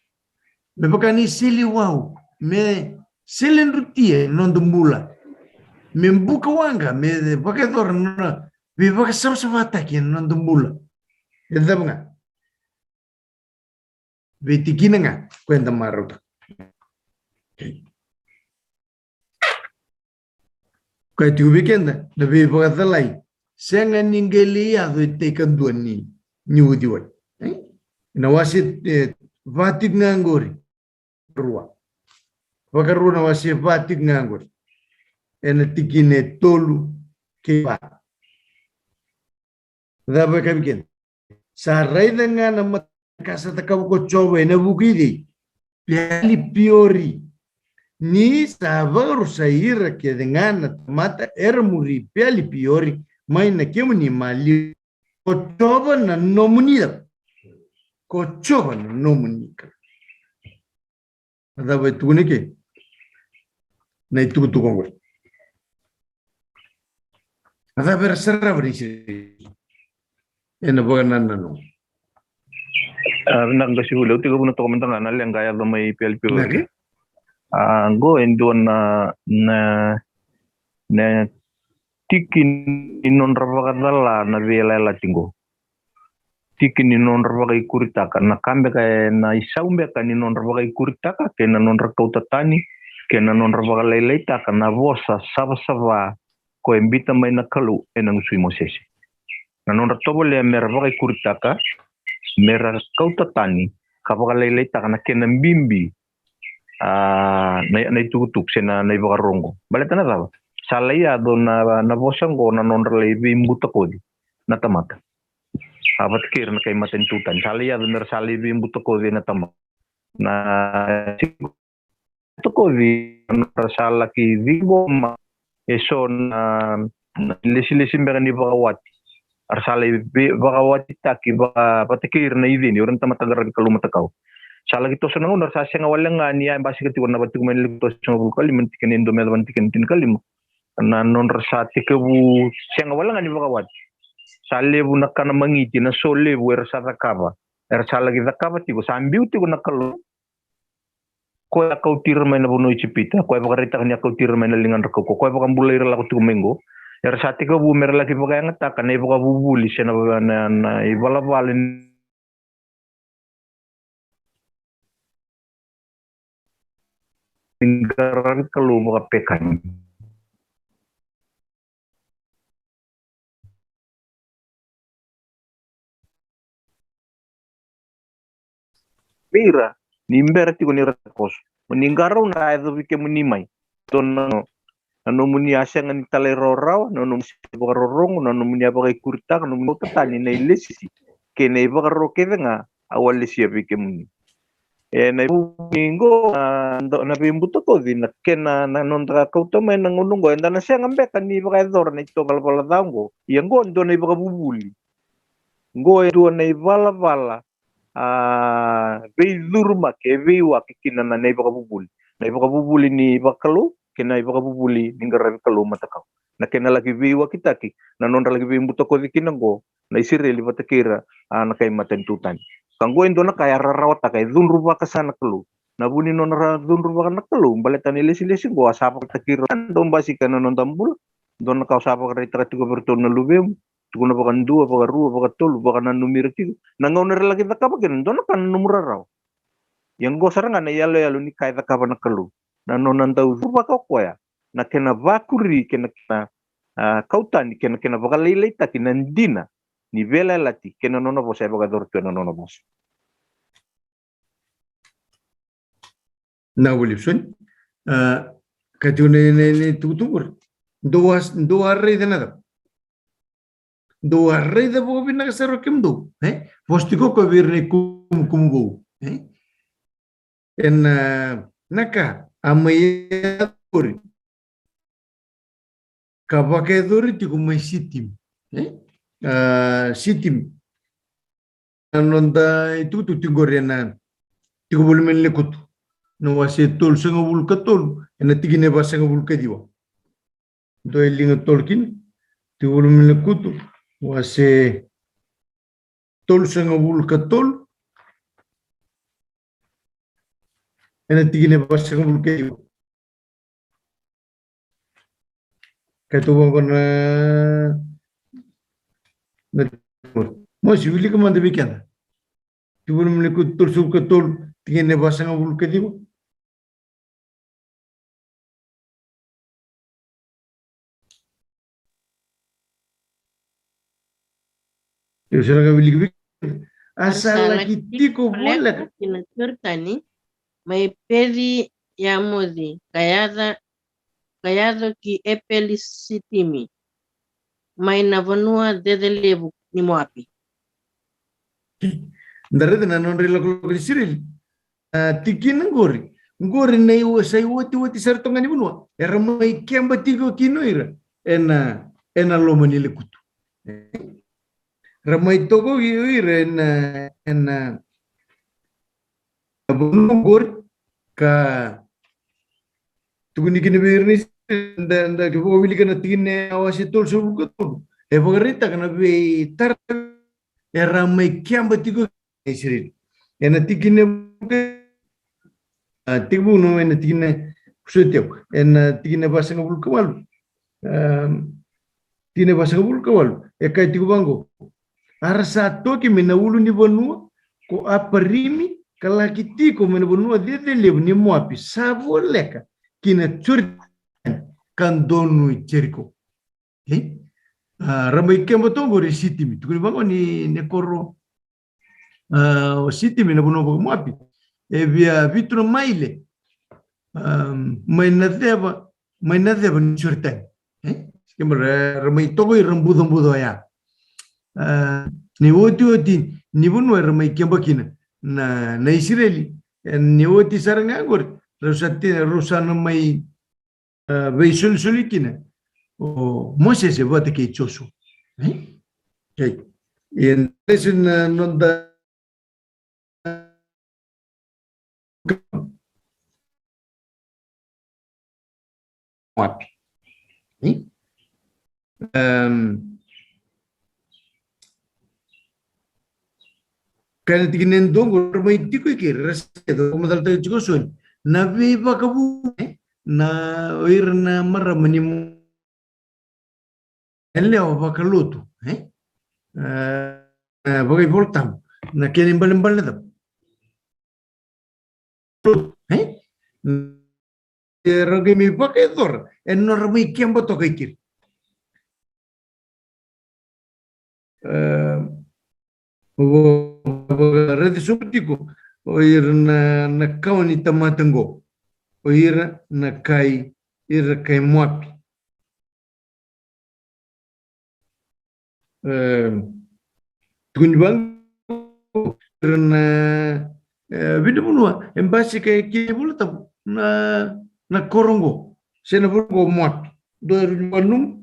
Me vaka na iseleiwau, me seledrutia na noda bula. Me buka waqa, me vakayacora na veivakasavasavataki ena noda bula. E cava ga? Veitikina ga ko eda marautaka. Okay. Koya tiko vei keda na veivakacalai, sega ni qai lai yaco e tai kadua ni, ni uciwai. E? Na wase, e, va tiko ga qori. Rua. Vakarua na wase va tiko ga qori. Ena tikina e tolu kei va. Cava e kaya vei keda? Sa raica ga na mata ka sa cakava ko Jiova ena vuku i cei? Peali Piori. Ni sa vakarusai ira kece ga na tamata era muri Peali Piori mai na kemuni maliwa. Ko Jiova na nomuni cava? Ko Jiova na nomuni Kalou. A cava e tukuni ke? Na itukutuku oqo. A cava era sarava ni se ena vakanananu. A, vinaka qase vuli, au tekivu na toka mada ga na leqa yaco mai Peali Piori. Vinaka. A, qo e dua na, na, na tiki ni nodra vakacala na veiyalayalati qo. Tiki ni nodra vakaikuritaka, na ka beka e na isau beka ni nodra vakaikuritaka, kei na nodra kauta tani, kei na nodra vakalailaitaka na vosa savasava ko e bita mai na Kalou ena gusu i Mosese. Na nodra tovolea mera vakaikuritaka, mera kauta tani, ka vakalailaitaka na kena bibi, a, na, na itukutuku se na, na ivakaro qo. Baleta na cava? Sa lai yaco na, na vosa qo na nodra lai veibutakoci na tamata. A, vata kei ira na kai matanitu tani. Sa lai yaco mera sa lai veibutakoci na tamata. Na takoci, na nodra sa laki ciqoma eso na, na lesilesi beka ni vakawati. Era sa lai vei-, vakawatitaki vaka, vata kei ira na iceni, o ira na tamata qaravi Kalou matakau. Sa laki toso na gauna era sa sega wale ga ni a basika tiko na Vakatekivu mai na leqa toso na vulukau lima na tikina e dua me yacova na tikina e tinikalima. Na nodra sa tekivu sega wale ga ni vakawati. Sa levu na kana magiti, na so levu era sa cakava. Era sa laki cakava tiko, sa biu tiko na Kalou. Koya a kauti ira mai na vanua o Ijipita, koya e vakaraitaka ni a kauti ira mai na ligadra kaukauwa, koya e vakabulai ira lako tiko mai qo. Era sa tekivu mera laki vakayagataka na ivakavuvuli se na, na, na ivalavala ni qaravi Kalou vakapekani. Vei ira, ni bera tiko ni ra takoso. Mo ni qarauna a yacovi kemuni mai. Dua na, na nomuni a sega ni talairawarawa, na nomuni a vakarorogo, na nomuni a vakaikuritaka, na nomuni kauta tani na ilesisi kei na ivakaro kece ga au a lesia vei kemuni. E na ivuni qo na, na veibutakoci na kena, na noda kauta mai na gauna qo, eda na sega beka ni vakayacora na ito valavala ca qo. Ia qo dua na ivakavuvuli. Qo e dua na ivalavala, a, veicurumaki, e veiwaki kina na, na ivakavuvuli. Na ivakavuvuli ni vakalou kei na ivakavuvuli ni qaravi Kalou matakau. Na kena laki veiwakitaki, na nodra laki veibutakoci kina qo na Isireli vata kei ira, a, na kai matanitu tani. Ka qo e dua na ka e rarawataka, e cudruvaka sa na Kalou. Na vu ni nona ra cudruvaka na Kalou, baleta na ilesilesi qo a sa vakataki ira, dau basika na noda bula. Dua na ka au sa vakaraitaka tiko vei iratou na luvemu, tukuna vakadua, vakarua, vakatolu, vakananumi ira tiko. Na gauna era laki cakava kina, dua na ka na nomu rarawa. Ia qo sara ga na iyaloyalo ni ka e cakava na Kalou. Na nona dau cudruvaka o koya na kena vakuri kei na kena, a, kau tani kei na kena vakalailaitaki na dina ni veiyalayalati kei na nona vosa e vakayacora tu ena nona vosa. Na vuli soni. A, ka tiko na, na, na tukutuku. Dou a, dou a raica na cava? Dou a raica vakavinaka sara o kemudou, e? Vosa tiko ko vei ira na ikumukumu vou, e? Ena, na ka a mai yacori, ka vakayacori tiko mai Sitim, e? A, Sitim. Na noda itukutuku tiko qori ena Tiko Voli mai na Lekutu, na wase tolusagavulu ka tolu, ena tikina e vasagavulu ka ciwa. Dua e liga tolu kina, Tiko Voli mai na Lekutu, wase tolusagavulu ka tolu, ena tikina e vasagavulu ka ciwa. Kaya tu vaqo na, na, Mosi, wilika mada vei keda. Tiko Voli mai na Lekutu tolusagavulu ka tolu, tikina e vasagavulu ka ciwa. Io, sa na ka wiliki vei. A sa laki tiko voleka ki na Joritani, mai Peci Yamoci, ka yaco, ka yaco ki Epeli Sitimi, mai na vanua cecelevu ni Moapi. Da raica na nodra ilakolako ni Isireli. A, tikina qori. Qori na iwa sa iotioti sara toka ga ni vanua era mai keba tiko kina o ira ena, ena loma ni lekutu. Ra mai toka o ira ena, ena vanua qori ka tukuni kina vei ira ni da, da ke vakawilika na tikina e wase tolusagavulu ka tolu. E vakaraitaka na veitara era mai keba tiko na Isireli. Ena tikina, a, tekivu na, ena tikina, soteu, ena tikina vasagavulu ka walu. A, tikina vasagavulu ka walu. E kaya tiko vaqo. A ra sa toki mai na ulu ni vanua ko Aparimi, ka laki tiko mai na vanua cecelevu ni Moapi, sa voleka ki na Joritani, ka donui Jeriko. Ei? A, ra mai keba toka qori e Sitimi. Tukuni vaqo ni, ni koro, a, o Sitimi na vanua vakaMoapi. E via vitu na maile. A, mai na ceva, mai na ceva ni Joritani. Ei? Keba ra, ra mai toka i ra bucabuca oya. A, ni otioti ni vanua era mai keba kina na, na Isireli. E, ni oti sara ga qori. Rau sa te, rau sa na mai a, veisolisoli kina o Mosese vata kei Josua. E? Okei. Ia, ena lesoni na noda Moapi. E? Em, kaya na tikina e dua qo, ra mai tiko i ke, ra sa yaco, vakamacalataka tiko o Joni na veivakavuvuli, e, na o ira na marama ni Mo-, yalewa vakalotu, e, e, vakaivolatabu, na kena ibalebale na cava? E? E, ra qai mai vakayacora ena nodra mai keba toka i keri. E, vo-, vakaraici sobu tiko o ira na, na kawa ni tamata qo, o ira na kai, ira kai Moapi. E, tukuni vaqo, ira na, e, vinavanua e basika e kei Vola Tabu na, na koro qo, se na vanua qo Moapi. Dua, rua, ni vanua.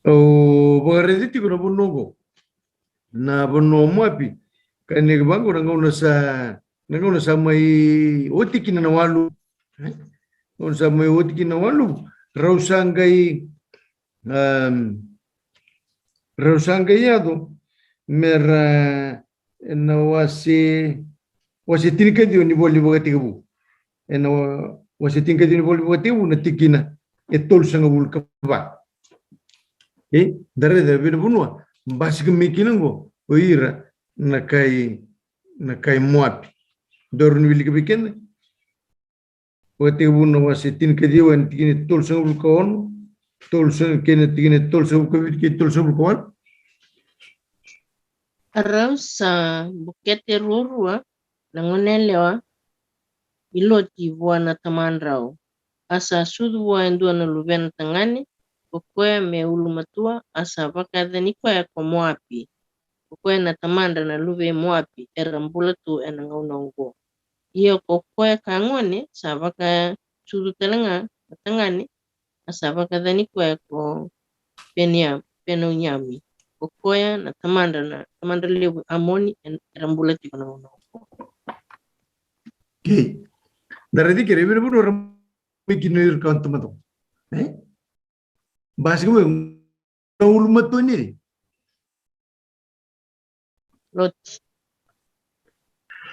Au vakaraica tiko na vanua qo, na vanua o Moapi. Ka ni vaqo na gauna sa, na gauna sa mai oti kina na walu. E? Gauna sa mai oti kina na walu. Rau sa qai, em, rau sa qai yaco me ra, ena wase, wase tinikaciwa ni Vola ni Vakatekivu. Ena wa-, wase tinikaciwa ni Vola ni Vakatekivu na tikina e tolusagavulu ka va. E, da raica e vinavanua basika mai kina qo o ira na kai, na kai Moapi. Dou rawa ni wilika vei keda. Vakatekivu na wase tinikaciwa, ena tikina e tolusagavulu ka ono, tolusaga-, kei na tikina e tolusagavulu ka vitu kei tolusagavulu ka walu. A rau sa bukete ruarua na goneyalewa i Loti vua na tamadrau, a sa sucu vua e dua na luvena tagane, ko koya me ulumatua, a sa vakayacani koya ko Moapi. Ko koya na tamadra na luve i Moapi era bula tu ena gauna oqo. Ia ko koya ka gone sa vakasucu tale ga na tagane, a sa vakayacani koya ko Peniam-, Peniami. Ko koya na tamadra na tamadra levu Amoni en-, era bula tiko na gauna oqo. Okei. Da raica kina e vinavanua ra mai kina o ira ka tamata. E? Basika mai na ulumatua ni Loti.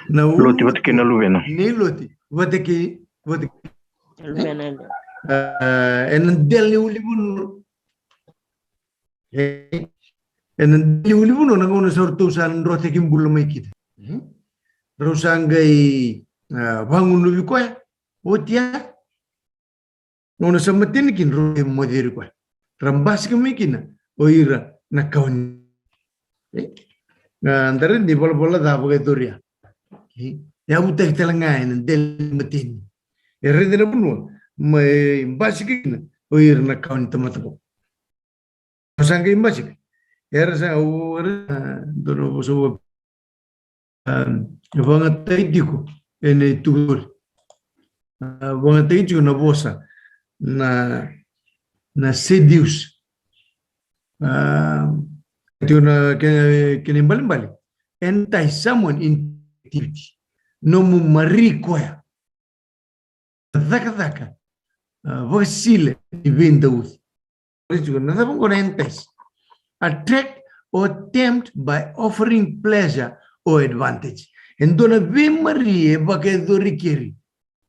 Na ulu-, Loti vata kei na luvena. Ni Loti vata kei, vata kei na luvena. A, ena dela ni ulunivanua. E, ena dela ni ulunivanua na gauna sa ratou sa drotaki bula mai kina. E? Rau sa qai, a, vagunuvi koya. Oti ya. Gauna sa matai kina rau e moceri koya. Ra basika mai kina o ira na kawa ni. E? Na, da raica ni valavala ca vakayacori ya. E? Yavutaki tale ga ena dela ni mateni. E raica na vanua mai basika kina o ira na kawa ni tamata qo. Sa qai basika. Era sa, o, era, a, dua na vosa vou, a, e vakayagataki tiko ena itukutuku. A, vakayagataki tiko na vosa na, na seduce. A, tiko na kena, kena ibalebale. Entice someone in activity. Nomu mari koya. Cakacaka, a, vakasisila ni veidauci. Na cava qo na entice? Attract or tempt by offering pleasure or advantage. E dua na veimari e vakayacori keri.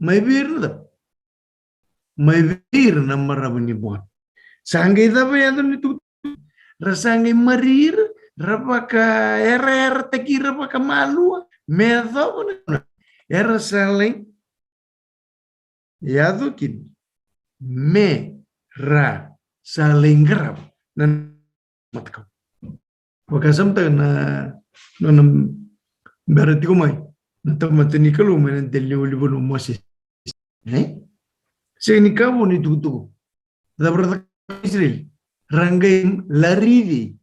Mai vei ira na cava? Mai vei ira na maravu ni bogi. Sa qai cava e yaco ni tukutuku? Ra sa qai mari ira, ra vakayarayarataki ira vakamalua, me yacova na, era sa lai yaco kina me ra sa lai qarava na matakau. Vakasamataka na nona bera tiko mai na tamata ni Kalou mai na dela ni ulunivanua o Mosese. E? Sega ni ka vou na itukutuku. Cava ra cakava na Isireli? Ra qai lari,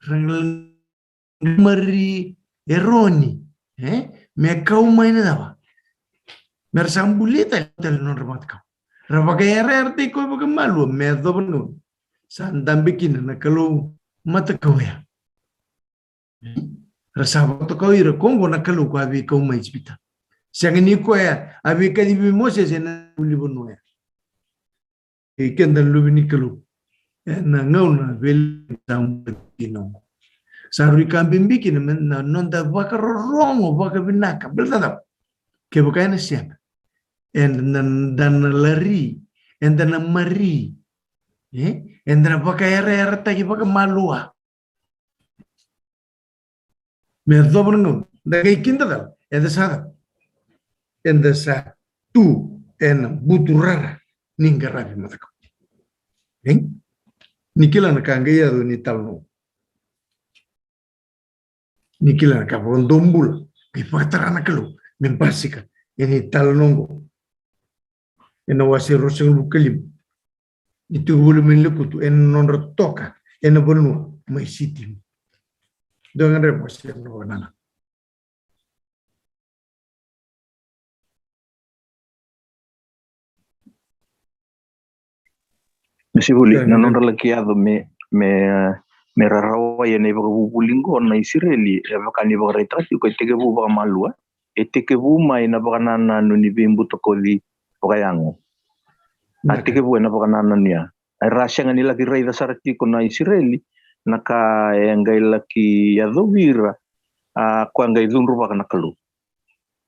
ra qai mari Eroni, e? Me kau mai na cava? Me ra sa bulia tale, tale na nodra matakau. Ra vakayarayarataki koya vakamalua, me yacova na gauna sa dabe kina na kalou matakau ya. Ra sa vakatokai ira, ko qo na kalou ko a veikau mai Ijipita. Sega ni koya a veikacivi Mosese ena ulunivanua ya. Kei keda na luve ni Kalou, ena gauna vei sa bula kina oqo, sa rui ka bibi kina me na noda vakarorogo vakavinaka. Baleta na cava? Kevaka ena sega, eda na, da na lari, eda na mari, e? Eda na vakayarayarataki vakamalua. Me yacova na gauna da qai kidacala, eda sa, eda sa tu ena buturara ni qaravi matakau. E? Ni kila na ka qai yaco ni talanoa. Ni kila na ka vakadobula qai vakatara na Kalou me basika ena italanoa oqo. Ena wase ruasagavulu ka lima, ni tiko voli mai na lekutu ena nodra toka ena vanua mai Sitimu. Dua ga na wase na vanua. Na sivuli, na nodra laki yaco me, me, me ra rawai ena ivakavuvuli qo na Isireli, e vaka ni vakaraitaka tiko e tekivu vakamalua, e tekivu mai na vakanananu ni veibutakoci vakayago. A tekivu ena vakanananu ya. Era sega ni laki raica sara tiko na Isireli na ka e qai laki yacovi ira, a, koya qai cudruvaka na Kalou.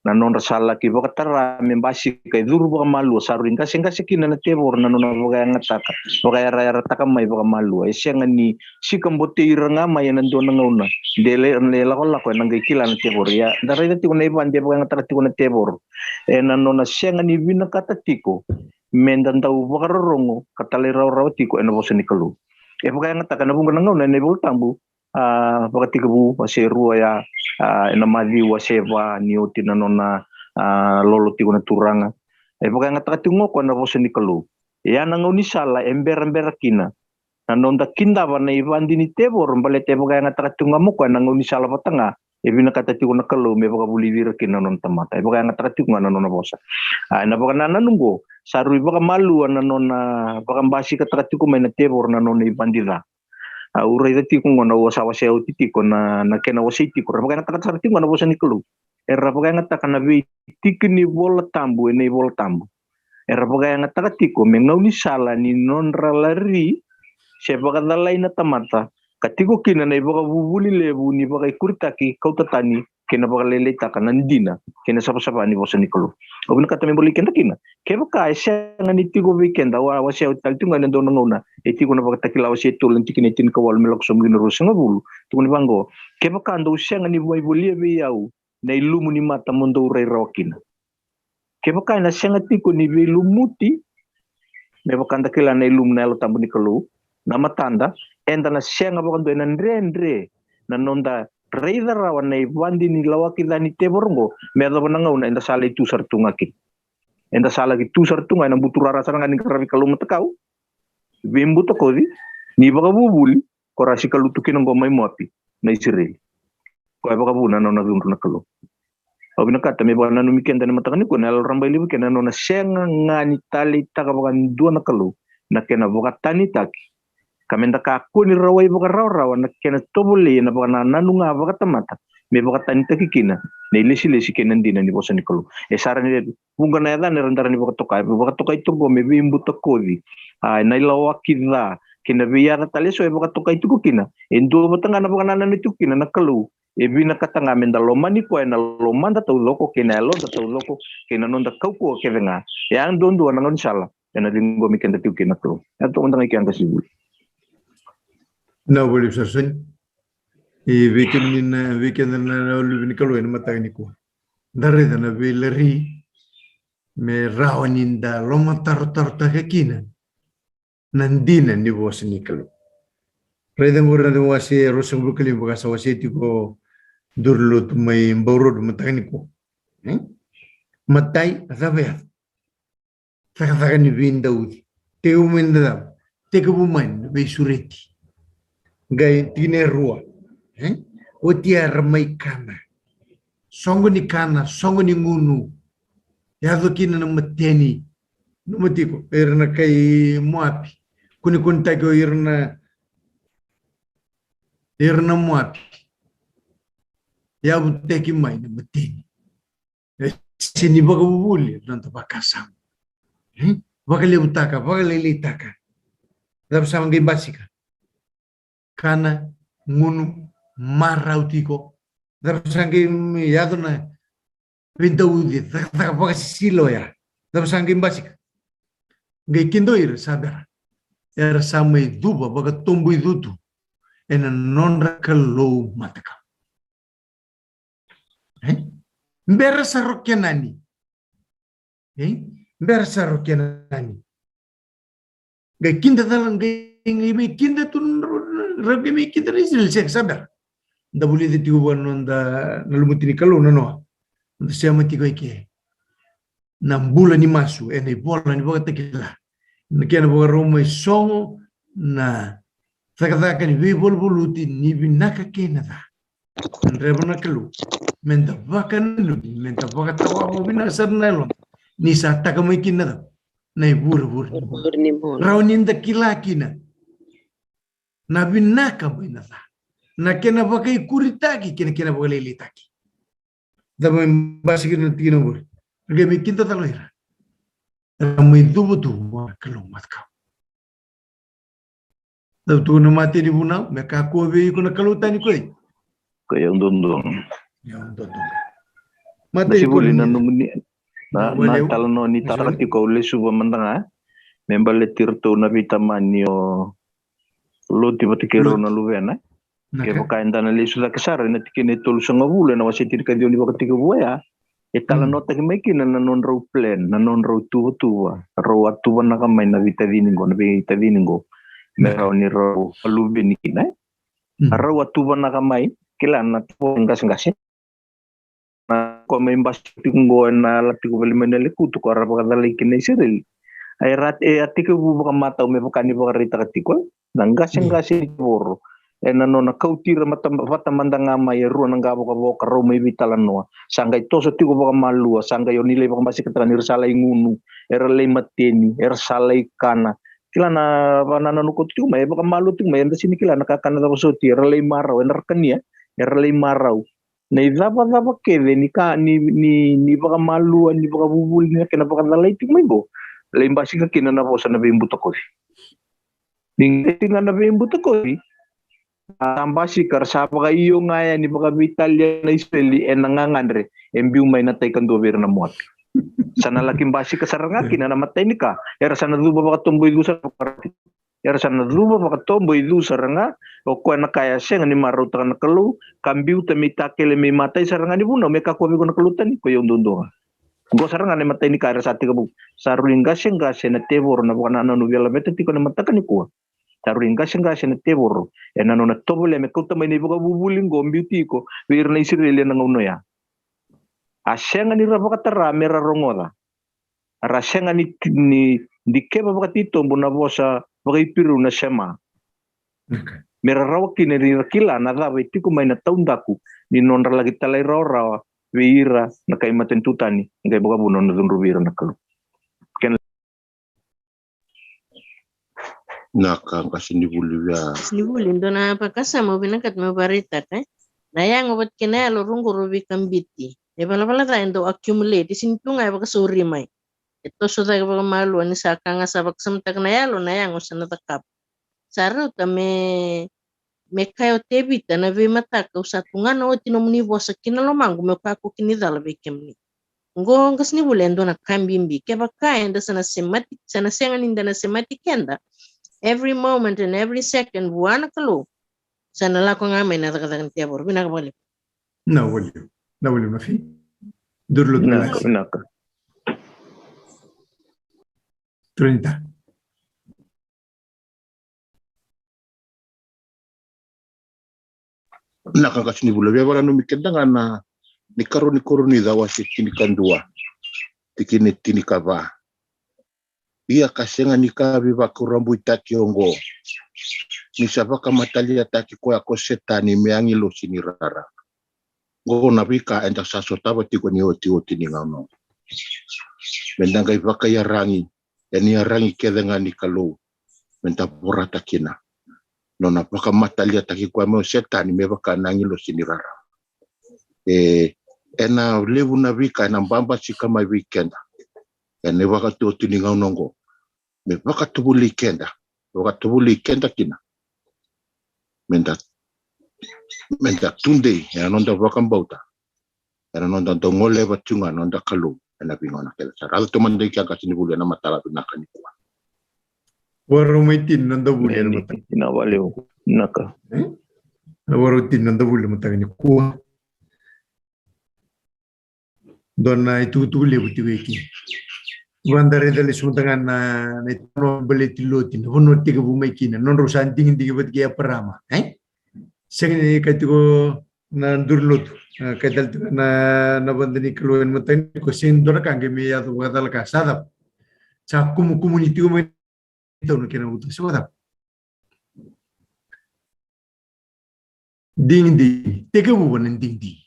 Na nodra sa laki vakatara me basika e curu vakamalua, sa rui qaseqase kina na tevoro na nona vakayagataka, vakayarayarataka mai vakamalua. E sega ni sikabotei ira ga mai ena dua na gauna, de le, na ilakolako ena qai kila na tevoro. Ia, da raica tiko na ivadi e vakayagataka tiko na tevoro ena nona sega ni vinakata tiko me da dau vakarorogo ka talairawarawa tiko ena vosa ni Kalou. E vakayagataka ena vuqa na gauna ena iVolatabu, a, Vakatekivu wase rua ya, a, ena Maciu wase va, ni oti na nona, a, lolo tiko na Turaga. E vakayagataka tiko ga o koya na vosa ni Kalou. Ia na gaunisala e berabera kina na noda kidava na ivadi ni tevoro, baleta e vakayagataka tiko ga mo koya na gaunisala vata ga e vinakata tiko na Kalou me vakavulici ira kina na nona tamata. E vakayagataka tiko ga na nona vosa. A, ena vakanananu oqo, sa rui vakamalua na nona vakabasikataka tiko mai na tevoro na nona ivadi ca. Au raica tiko gona, au sa wasea oti tiko na, na kena wasei tiko. Ra vakayagataka sara tiko ga na vosa ni Kalou. Era vakayagataka na veitiki ni Vola Tabu ena iVola Tabu. Era vakayagataka tiko me gaunisala ni nodra lari se vakacalai na tamata, ka tiko kina na ivakavuvuli levu ni vakaikuritaki, kauta tani, kei na vakalailaitaka na dina kei na savasava ni vosa ni Kalou. Au vinakata me bolei keda kina. Kevaka e sega ni tiko vei keda, au a wasea oti tale tiko ga ena dua na gauna, e tiko na Vakatakila wase tolu na tikina e tinikawalu me lako sobu kina ruasagavulu. Tukuni vaqo: Kevaka dou sega ni mai volia vei au na ilumu ni mata mo dou rai rawa kina. Kevaka ena sega tiko ni veilumuti me vaka da kila na ilumu na Yalo Tabu ni Kalou na matada, eda na sega vakadua, ena dredre na noda raica rawa na ivadi ni lawaki ca ni tevoro oqo me yacova na gauna eda sa lai tu sara tu ga kina. Eda sa laki tu sara tu ga ena buturara sara ga ni qaravi Kalou matakau. Veibutakoci ni vakavuvuli ko ra sikalutu kina oqo mai Moapi na Isireli. Koya e vakavuna na nona cudru na Kalou. Au vinakata me vakananumi keda ena mataka nikua na Yalo Rabailevu kei na nona sega ga ni taleitaka vakadua na Kalou na kena vakatanitaki, ka meda kakua ni rawai vakarawarawa na kena tovolei ena vakanananu ga vakatamata me vakatanitaki kina na ilesilesi kei na dina ni vosa ni Kalou. E sara ni vuqa na yacana era dara ni vakatoka, e vakatokai tu oqo me veibutakoci. A, na ilawaki ca kei na veiyaca tale eso e vakatokai tiko kina. E dua vata ga na vakanananu tiko kina na Kalou e vinakata ga meda lomani koya ena lomada taucoko kei na yaloda taucoko kei na noda kaukauwa kece ga. E a duadua na gaunisala ena ciqomi keda tiko kina na Kalou. E a toka mada ga i ke, qasenivuli. Na voli sasoni. E vei kemuni na, vei keda na luve ni Kalou ena mataka nikua. Da raica na veilari me rawa ni da lomatarotarotaka kina na dina ni vosa ni Kalou. Raica qori na wase e ruasagavulu ka lima, vaka sa wasea tiko duru ni lotu mai Baurodo mataka nikua. E? Matai, a cava yaco? Cakacaka ni veidauci. Tekivu mai na cava? Tekivu mai na veisureti. Qai tikina e rua. E? Oti era mai kana. Soqo ni kana, soqo ni gunu. Yaco kina na mateni. Nanuma tiko, ira na kai Moapi. Kunekunetaki o ira na, ira na Moapi. Yavutaki mai na mateni. E sega ni vakavuvuli na noda vakasama. E? Vakalevutaka, vakalailaitaka. Cava sa qai basika? Kana, gunu, marau tiko. Cava sa qai, mm, yaco na veidauci, cakacaka vakasisila oya. Cava sa qai basika? Qai kidua ira sa bera. Era sa mai cuva vakatoboicu tu ena nodra kalou matakau. E? Bera sara o Kenani. E? Bera sara o Kenani. Qai kida cala, qai, qai mai kida tu, ra qai mai kida na Isireli, sega, sa bera. Da vulica tiko vua na noda, na lumuti ni Kalou na noa. Da sema tiko i ke. Na bula ni masu ena ivola ni Vakatakila. Na kena vakarau mai sogo na cakacaka ni veivaluvaluti ni vinaka kei na ca. Gadreva na Kalou meda vakananumi, meda vakatawa vinaka sara na yaloda ni sa taka mai kina na cava? Na ivurevure ni bula. Vurevure ni bula. Rawa ni da kila kina na vinaka mai na ca, na kena vakaikuritaki kei na kena vakalailaitaki. Da mai basika na tikina qori. Qai mai kida cala ira. Era mai cuva tu vua na Kalou matakau. Da tukuna na mateni vunau, me kakua vei iko na kalou tani koi. Koi au dodonu. Ia au dodonu. Mateni vuli na nomuni, na, na talanoa ni taraka tiko au lesuva mada ga. Me baleti iratou na veitamani o Loti vata kei rau na luvena. Kevaka eda na lesu cake sara ena tikina e tolusagavulu ena wase tinikaciwa ni Vakatekivu ya, e talanoataki mai kina na nodrau plan, na nodrau tuvatuva, rau a tuvanaka mai na veitacini qo, na veitacini qo, me rau ni rau a luveni kina. E rau a tuvanaka mai, kila na tuva qaseqase. Na ko mai basi tiko qo ena yala tiko vale mai na lekutu ko ra vakacalai kina Isireli. Ai ra e a tekivu vakamatau me vaka ni vakaraitaka tiko na qaseqase ni tevoro ena nona kauti ira mata vata mada ga mai e rua na qavokavoka rau mai veitalanoa. Sa qai toso tiko vakamalua, sa qai o ni lai vakabasikataka ni ra sa lai gunu, era lai mateni, era sa lai kana. Kila na vakanananu koto tiko mai e vakamalua tiko mai, eda sini kila na kakana cava soti, era lai marau, ena ra kania, era lai marau. Na icavacava kece ni ka ni, ni, ni vakamalua, ni vakavuvuli, ni na kena vakacalai tiko mai qo. Lai basika kina na vosa na veibutakoci. Ni qai tiko ga na veibutakoci, a basika ra sa vakaio ga yani vakaveitalia na Isireli ena gagadre e biu mai na tai kadua vei ira na Moapi. Sa na laki basika sara ga kina na matai ni ka, era sa na cuva vakatoboicu sara vaka Era sa na cuva vakatoboicu sara ga, o koya na ka e a sega ni marautaka na Kalou, ka biuta me itakele me imatai sara ga ni vunau, me kakua vei iko na kalou tani, ko i au duadua ga. Qo sara ga na imatai ni ka era sa tekivu, sa rui qaseqase na tevoro na vakanananu via laveta tiko na mataka nikua. Sa rui qaseqase na tevoro ena nona tovolea me kauta mai na ivakavuvuli qo biuti iko vei ira na Isireli ena gauna oya. A sega ni ra vakatara me ra rogoca. Ra sega ni, ni dikeva vakatitobu na vosa vakaIperiu na Shema. Me ra rawa kina ni ra kila na cava e tiko mai na taudaku ni nodra laki talairawarawa vei ira na kai matanitu tani, qai vakavuna na cudruvi ira na Kalou. Kena Na ka qasenivuli via. Qasenivuli, dua na vakasama au vinakata meu vakaraitaka, e. Na yago vata kei na yalo rau qo rau veikabiti. E valavala ca e dau accumulate, e sega ni tu ga e vakasauri mai. E toso cake vakamalua ni sa ka ga sa vakasamataka na yalo, na yago sa na cakava. Sa rauta me, me kaya o Tevita na veimataka au sa tugana oti nomuni vosa ki na lomaqu meu kakua kina ni cala vei kemuni. Qo qasenivuli e dua na ka bibi. Kevaka eda sa na semati, sa na sega ni da na semati keda every moment and every second vua na Kalou, sa na lako ga mai na cakacaka ni tevoro. Vinaka vakalevu. Na waliu. Na waliu na fi. Durlo na vinaka. Trinita. Na ka qasenivuli, via vakananumi keda ga na, ni karua ni Korinica wase tinikadua, tikina tinikava. Ia ka sega ni ka veivakurabuitaki oqo, ni sa vakamataliataki koya ko Setani me agilosi ni rara. Qo na veika eda sa sotava tiko ni otioti ni gauna oqo. Meda qai vakaiyaragi ena iyaragi kece ga ni Kalou, meda vorata kina. Nona vakamataliataki koya mai o Setani me vaka na agilosi ni rara. E, ena levu na veika ena babasika mai vei keda ena ivakataotioti ni gauna oqo, me vakatovolei keda, vakatovolei keda kina. Meda, meda tudei ena noda vakabauta, ena noda dau goleva tiko ga na noda Kalou ena veigauna kece sara. Ratou mada i kea qasenivuli ena mataka vinaka nikua. Vakarau mai tini na noda vuli ena mataka. Ina valeu vinaka. E? Na vakarau tini na noda vuli ena mataka nikua. Dua na itukutuku levu tiko i kina. Vada raica lesu mada ga na, na itaukei baleti Loti, na vanua tekivu mai kina, nodrau sa digidigi vata kei Eparama, e? Sega ni ka tiko na duri lotu, e, ka tale tiko na, na vada ni Kalou ena mataka nikua, sega ni dua na ka qai mai yaco vakacalaka, sa cava? Sa kumukumuni tiko mai tauna kei na uta, se vakacava? Digidigi, tekivu na digidigi.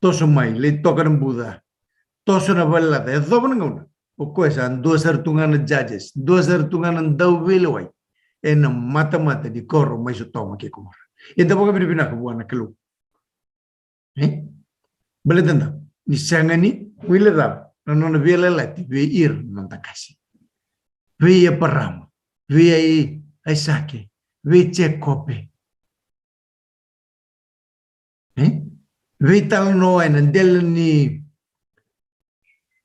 Toso mai, lai toka na buca. Toso na valelaca, yacova na gauna. O koya sa dua sara tu ga na judges, dua sara tu ga na dauveilewai. Ena matamata ni koro mai Sotoma kei Komora. Eda vakavinavinaka vua na Kalou. E? Baleta na, ni sega ni guilecava na nona veiyalayalati vei ira na noda qase. Vei Eparama, vei Ai-, Aisake, vei Jekope. E? Veitalanoa ena dela ni,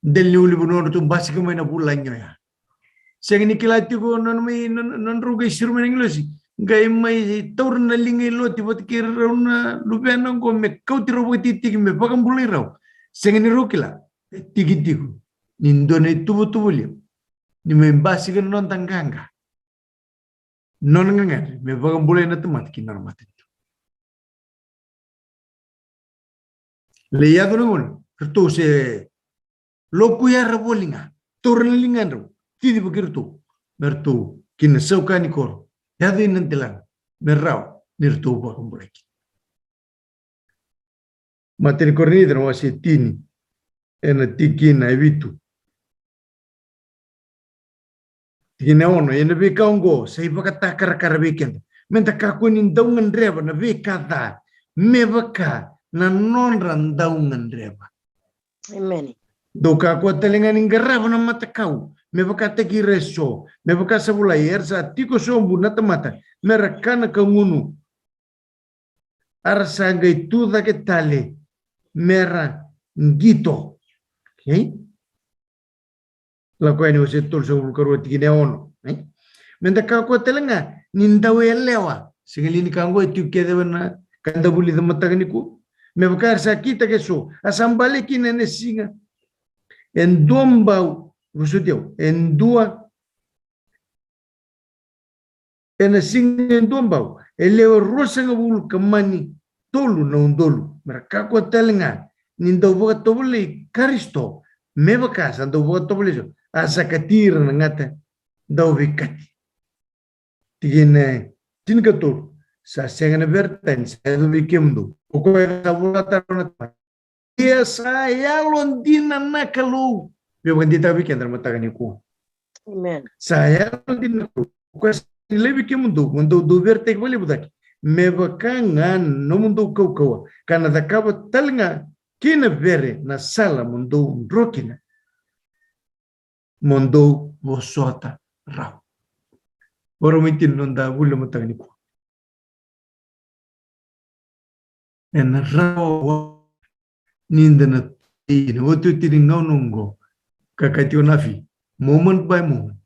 dela ni ulunivanua nodratou basika mai na vulagi oya. Sega ni kila tiko nona mai, nona, nodrau qai siro mai na agilosi. Qai mai taura na liga i Loti vata kei rau na luvena oqo me kauti rau vakatikitiki me vakabulai rau. Sega ni rau kila. E tiki tiko ni dua na ituvatuva levu. Ni mai basika na noda qaqa. Nona gagadre me vakabulai na tamata ki na nona matanitu. Lai yaco na gauna, ratou se lokuya ra voli ga, taura na ligadrau, cici vaki ratou, me ratou ki na sauka ni koro, yaco ina delana, me rawa ni ratou vakabulai kina. Matai ni Korinica na wase tini, ena tikina e vitu. Tikina e ono, ia na veika oqo sa ivakatakarakara vei keda, meda kakua ni dau gadreva na veika ca me vaka na nodra dau gadreva. Emeni. Dou kakua tale ga ni qarava na matakau me vakataki ira eso, me vaka sa volai, era sa tiko sobu na tamata me ra kana ka gunu, a ra sa qai tu cake tale me ra qito. Okay? Lako Yani wase tolusagavulu ka rua tikina e ono. Okay? Meda kakua tale ga ni dau yalewa. Sega li ni ka oqo e tiko kece ena ka eda vulica mataka nikua. Me vaka era sa kitaka eso, a sa bale kina ena siga. E dua bau, vosoti au, e dua ena siga ni Duabau, e lewe ruasagavulu ka mani tolu na udolu, me ra kakua tale ga ni dau vakatovolei Karisito, me vaka sa dau vakatovolei so, a sa kati ira na gata dauveikati. Tikina e tinikatolu: Sa sega na veretani sa yaco vei kemudou, o koya sa vola tale na Tamaqu. Ia sa yalodina na Kalou. Via vakadeitaka vei keda na mataka nikua. Amen. Sa yalodina na Kalou. O koya sa sega ni laivi kemudou mo dou dau veretaki vakalevu cake, me vaka ga na nomudou kaukauwa, ka na cakava tale ga kei na vere na sala mo dou dro kina, mo dou vosota rawa. Vakarau mai tini noda vuli na mataka nikua. Ena rawa ni da na tei na otioti ni gauna oqo, ka kaya tiko na Afi, moment by moment,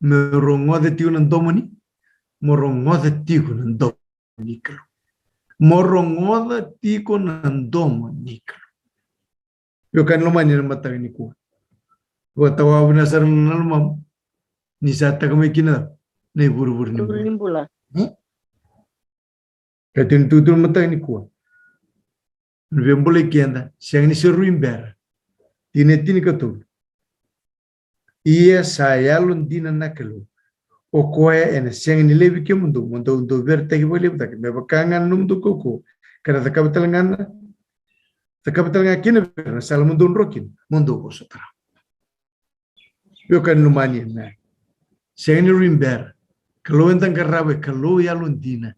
mo rogoca tiko na domo ni, mo rogoca tiko na domo ni Kalou. Mo rogoca tiko na domo ni Kalou. Veiwekani lomani, ena mataka nikua, vakatawa vinaka sara na lomamu ni sa taka mai kina na ivurevure ni bula. Ni bula. Hmm? Ka tini tutu na mataka nikua. Na veibulai keda, sega ni se rui bera. Tikina e tinikatolu: Ia sa yalodina na Kalou. O koya ena sega ni laivi kemudou mo dou dau veretaki vakalevu cake, me vaka ga na nomudou kaukauwa, ka na cakava tale ga na, cakava tale ga kei na vere na sala mo dou dro kina, mo dou vosota rawa. Veiwekani lomani, ena sega ni rui bera. Kalou eda qarava e Kalou yalodina.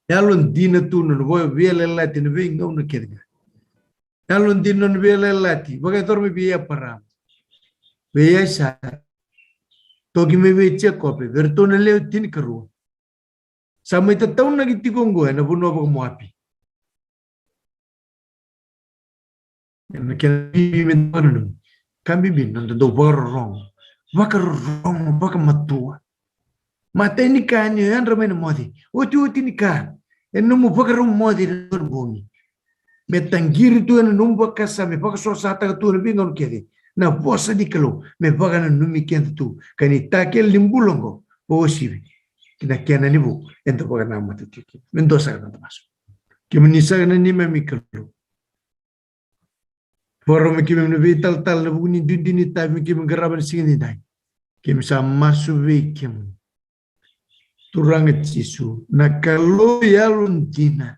Yalodina tu na nona veiyalayalati ena veigauna kece ga. Yalodina na nona veiyalayalati, vakayacora mai vei Eparama, vei Aisake, toki mai vei Jekope, vei iratou na lewe tinikarua. Sa mai tataunaki tiko oqo ena vanua vakaMoapi. Ena kena bibi me da vakananumi, ka bibi na noda dau vakarorogo, vakarorogo vakamatua. Matai ni ka ni o yadra mai na moce, otioti ni ka, ena nomu vakarau moce ena dua na bogi, me taqiri tu ena nomu vakasama, me vakasosataka tu ena veigauna kece na vosa ni Kalou, me vakananumi keda tu, ka ni takele ni bula oqo, vakauasivi ki na kena ni vu eda vakanamata tiko kina. Me dua saka na noda masu. Kemuni saka na neimami Kalou, vakarau mai keimami na veitalatala, na vuku ni duidui ni itavi me keimami qarava na siga nidai. Keimami sa masu vei kemuni, Turaga Jisu, na Kalou yalodina.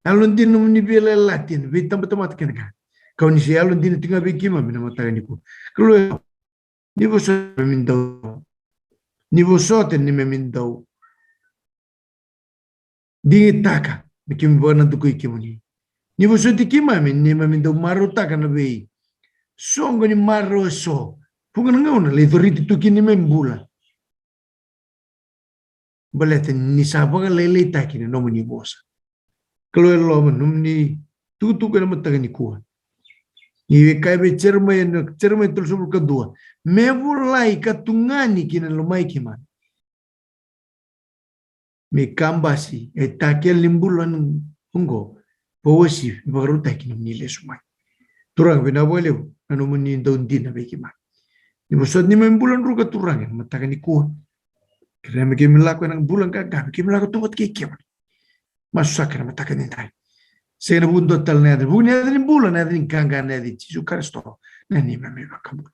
Yalodina nomuni veiyalayalati ena veitabatamata kece ga, ka o ni se yalodina tiko ga vei keimami na mataka nikua. Kalou, ni vosota neimami dau, ni vosota neimami dau digitaka me keimami vakanadukui kemuni. Ni vosoti keimami neimami dau marautaka na veisoqo ni marau eso, vuqa na gauna lai coriti tu kina neimami bula, baleta ni sa vakalailaitaki na nomuni vosa. Kalou e loma, nomuni tukutuku ena mataka nikua. Ni kaya vei Jeremaia, na Jeremaia tolusagavulu ka dua, me volai ka tugani ki na lomai keimami, me kabasi e takele ni bula oqo, vakauasivi, vakarautaki ki na nomuni lesu mai. Turaga, vinaka vakalevu na nomuni dau dina vei keimami. Ni vosota neimami bula druka, Turaga, ena mataka nikua. Kerea me keimami lako ena bula qaqa, me keimami lako tu vata kei kemuni. Masu saka ena mataka nidai. Sega ena vuku ni dua tale na yaca, vuku ni yaca ni bula, na yaca ni qaqa, na yaca i Jisu Karisito, na neimami iVakabula.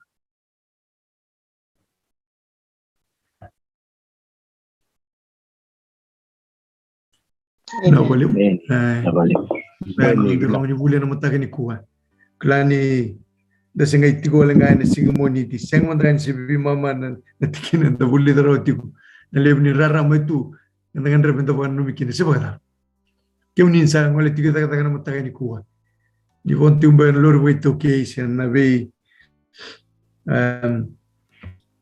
Amen. Vinaka vakalevu. Amen. E, vinaka vakalevu. Vinaka vakalevu ni vuli ena mataka nikua. Kila ni da se qai tiko wale ga ena siga Moniti, sega mada ga ni se veimama na, na tikina eda vulica rawa tiko. Na levu ni rarama e tu, eda gadreva meda vakananumi kina, se vakacava? Kemuni sa gole tiko e cakacaka na mataka nikua, ni vodo tiko beka ena lori vakaitaukei se na vei, em,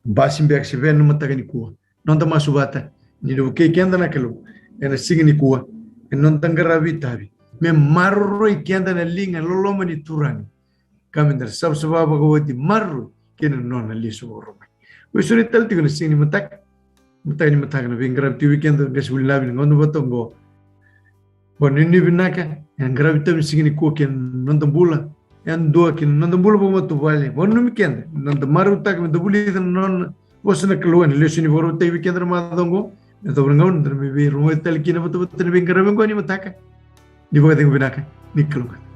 basi beka se veni na mataka nikua, noda masu vata ni na vukei keda na Kalou ena siga nikua ena noda qaravi itavi, me maroroi keda na liga loloma ni Turaga, ka me da savasava vakaoti, maroroi kei na nona lesu vakarau mai. Veisureti tale tiko na siga ni mataka, mataka ni mataka, na veiqaravi tiko vei keda, qase vuli na vina gauna vata oqo. Vakanuinui vinaka ena qaravi itavi ni siga nikua kei na noda bula yadua, kei na noda bula vakamatavuvale. Vakananumi keda, noda marautaka meda vulica na nona vosa na Kalou ena lesoni vakarautaki vei keda na macawa oqo. Na tau na gauna da na mai veirogoci tale kina vatavata na veiqaravi oqo ni mataka. Ni vakacegu vinaka, ni kalougata.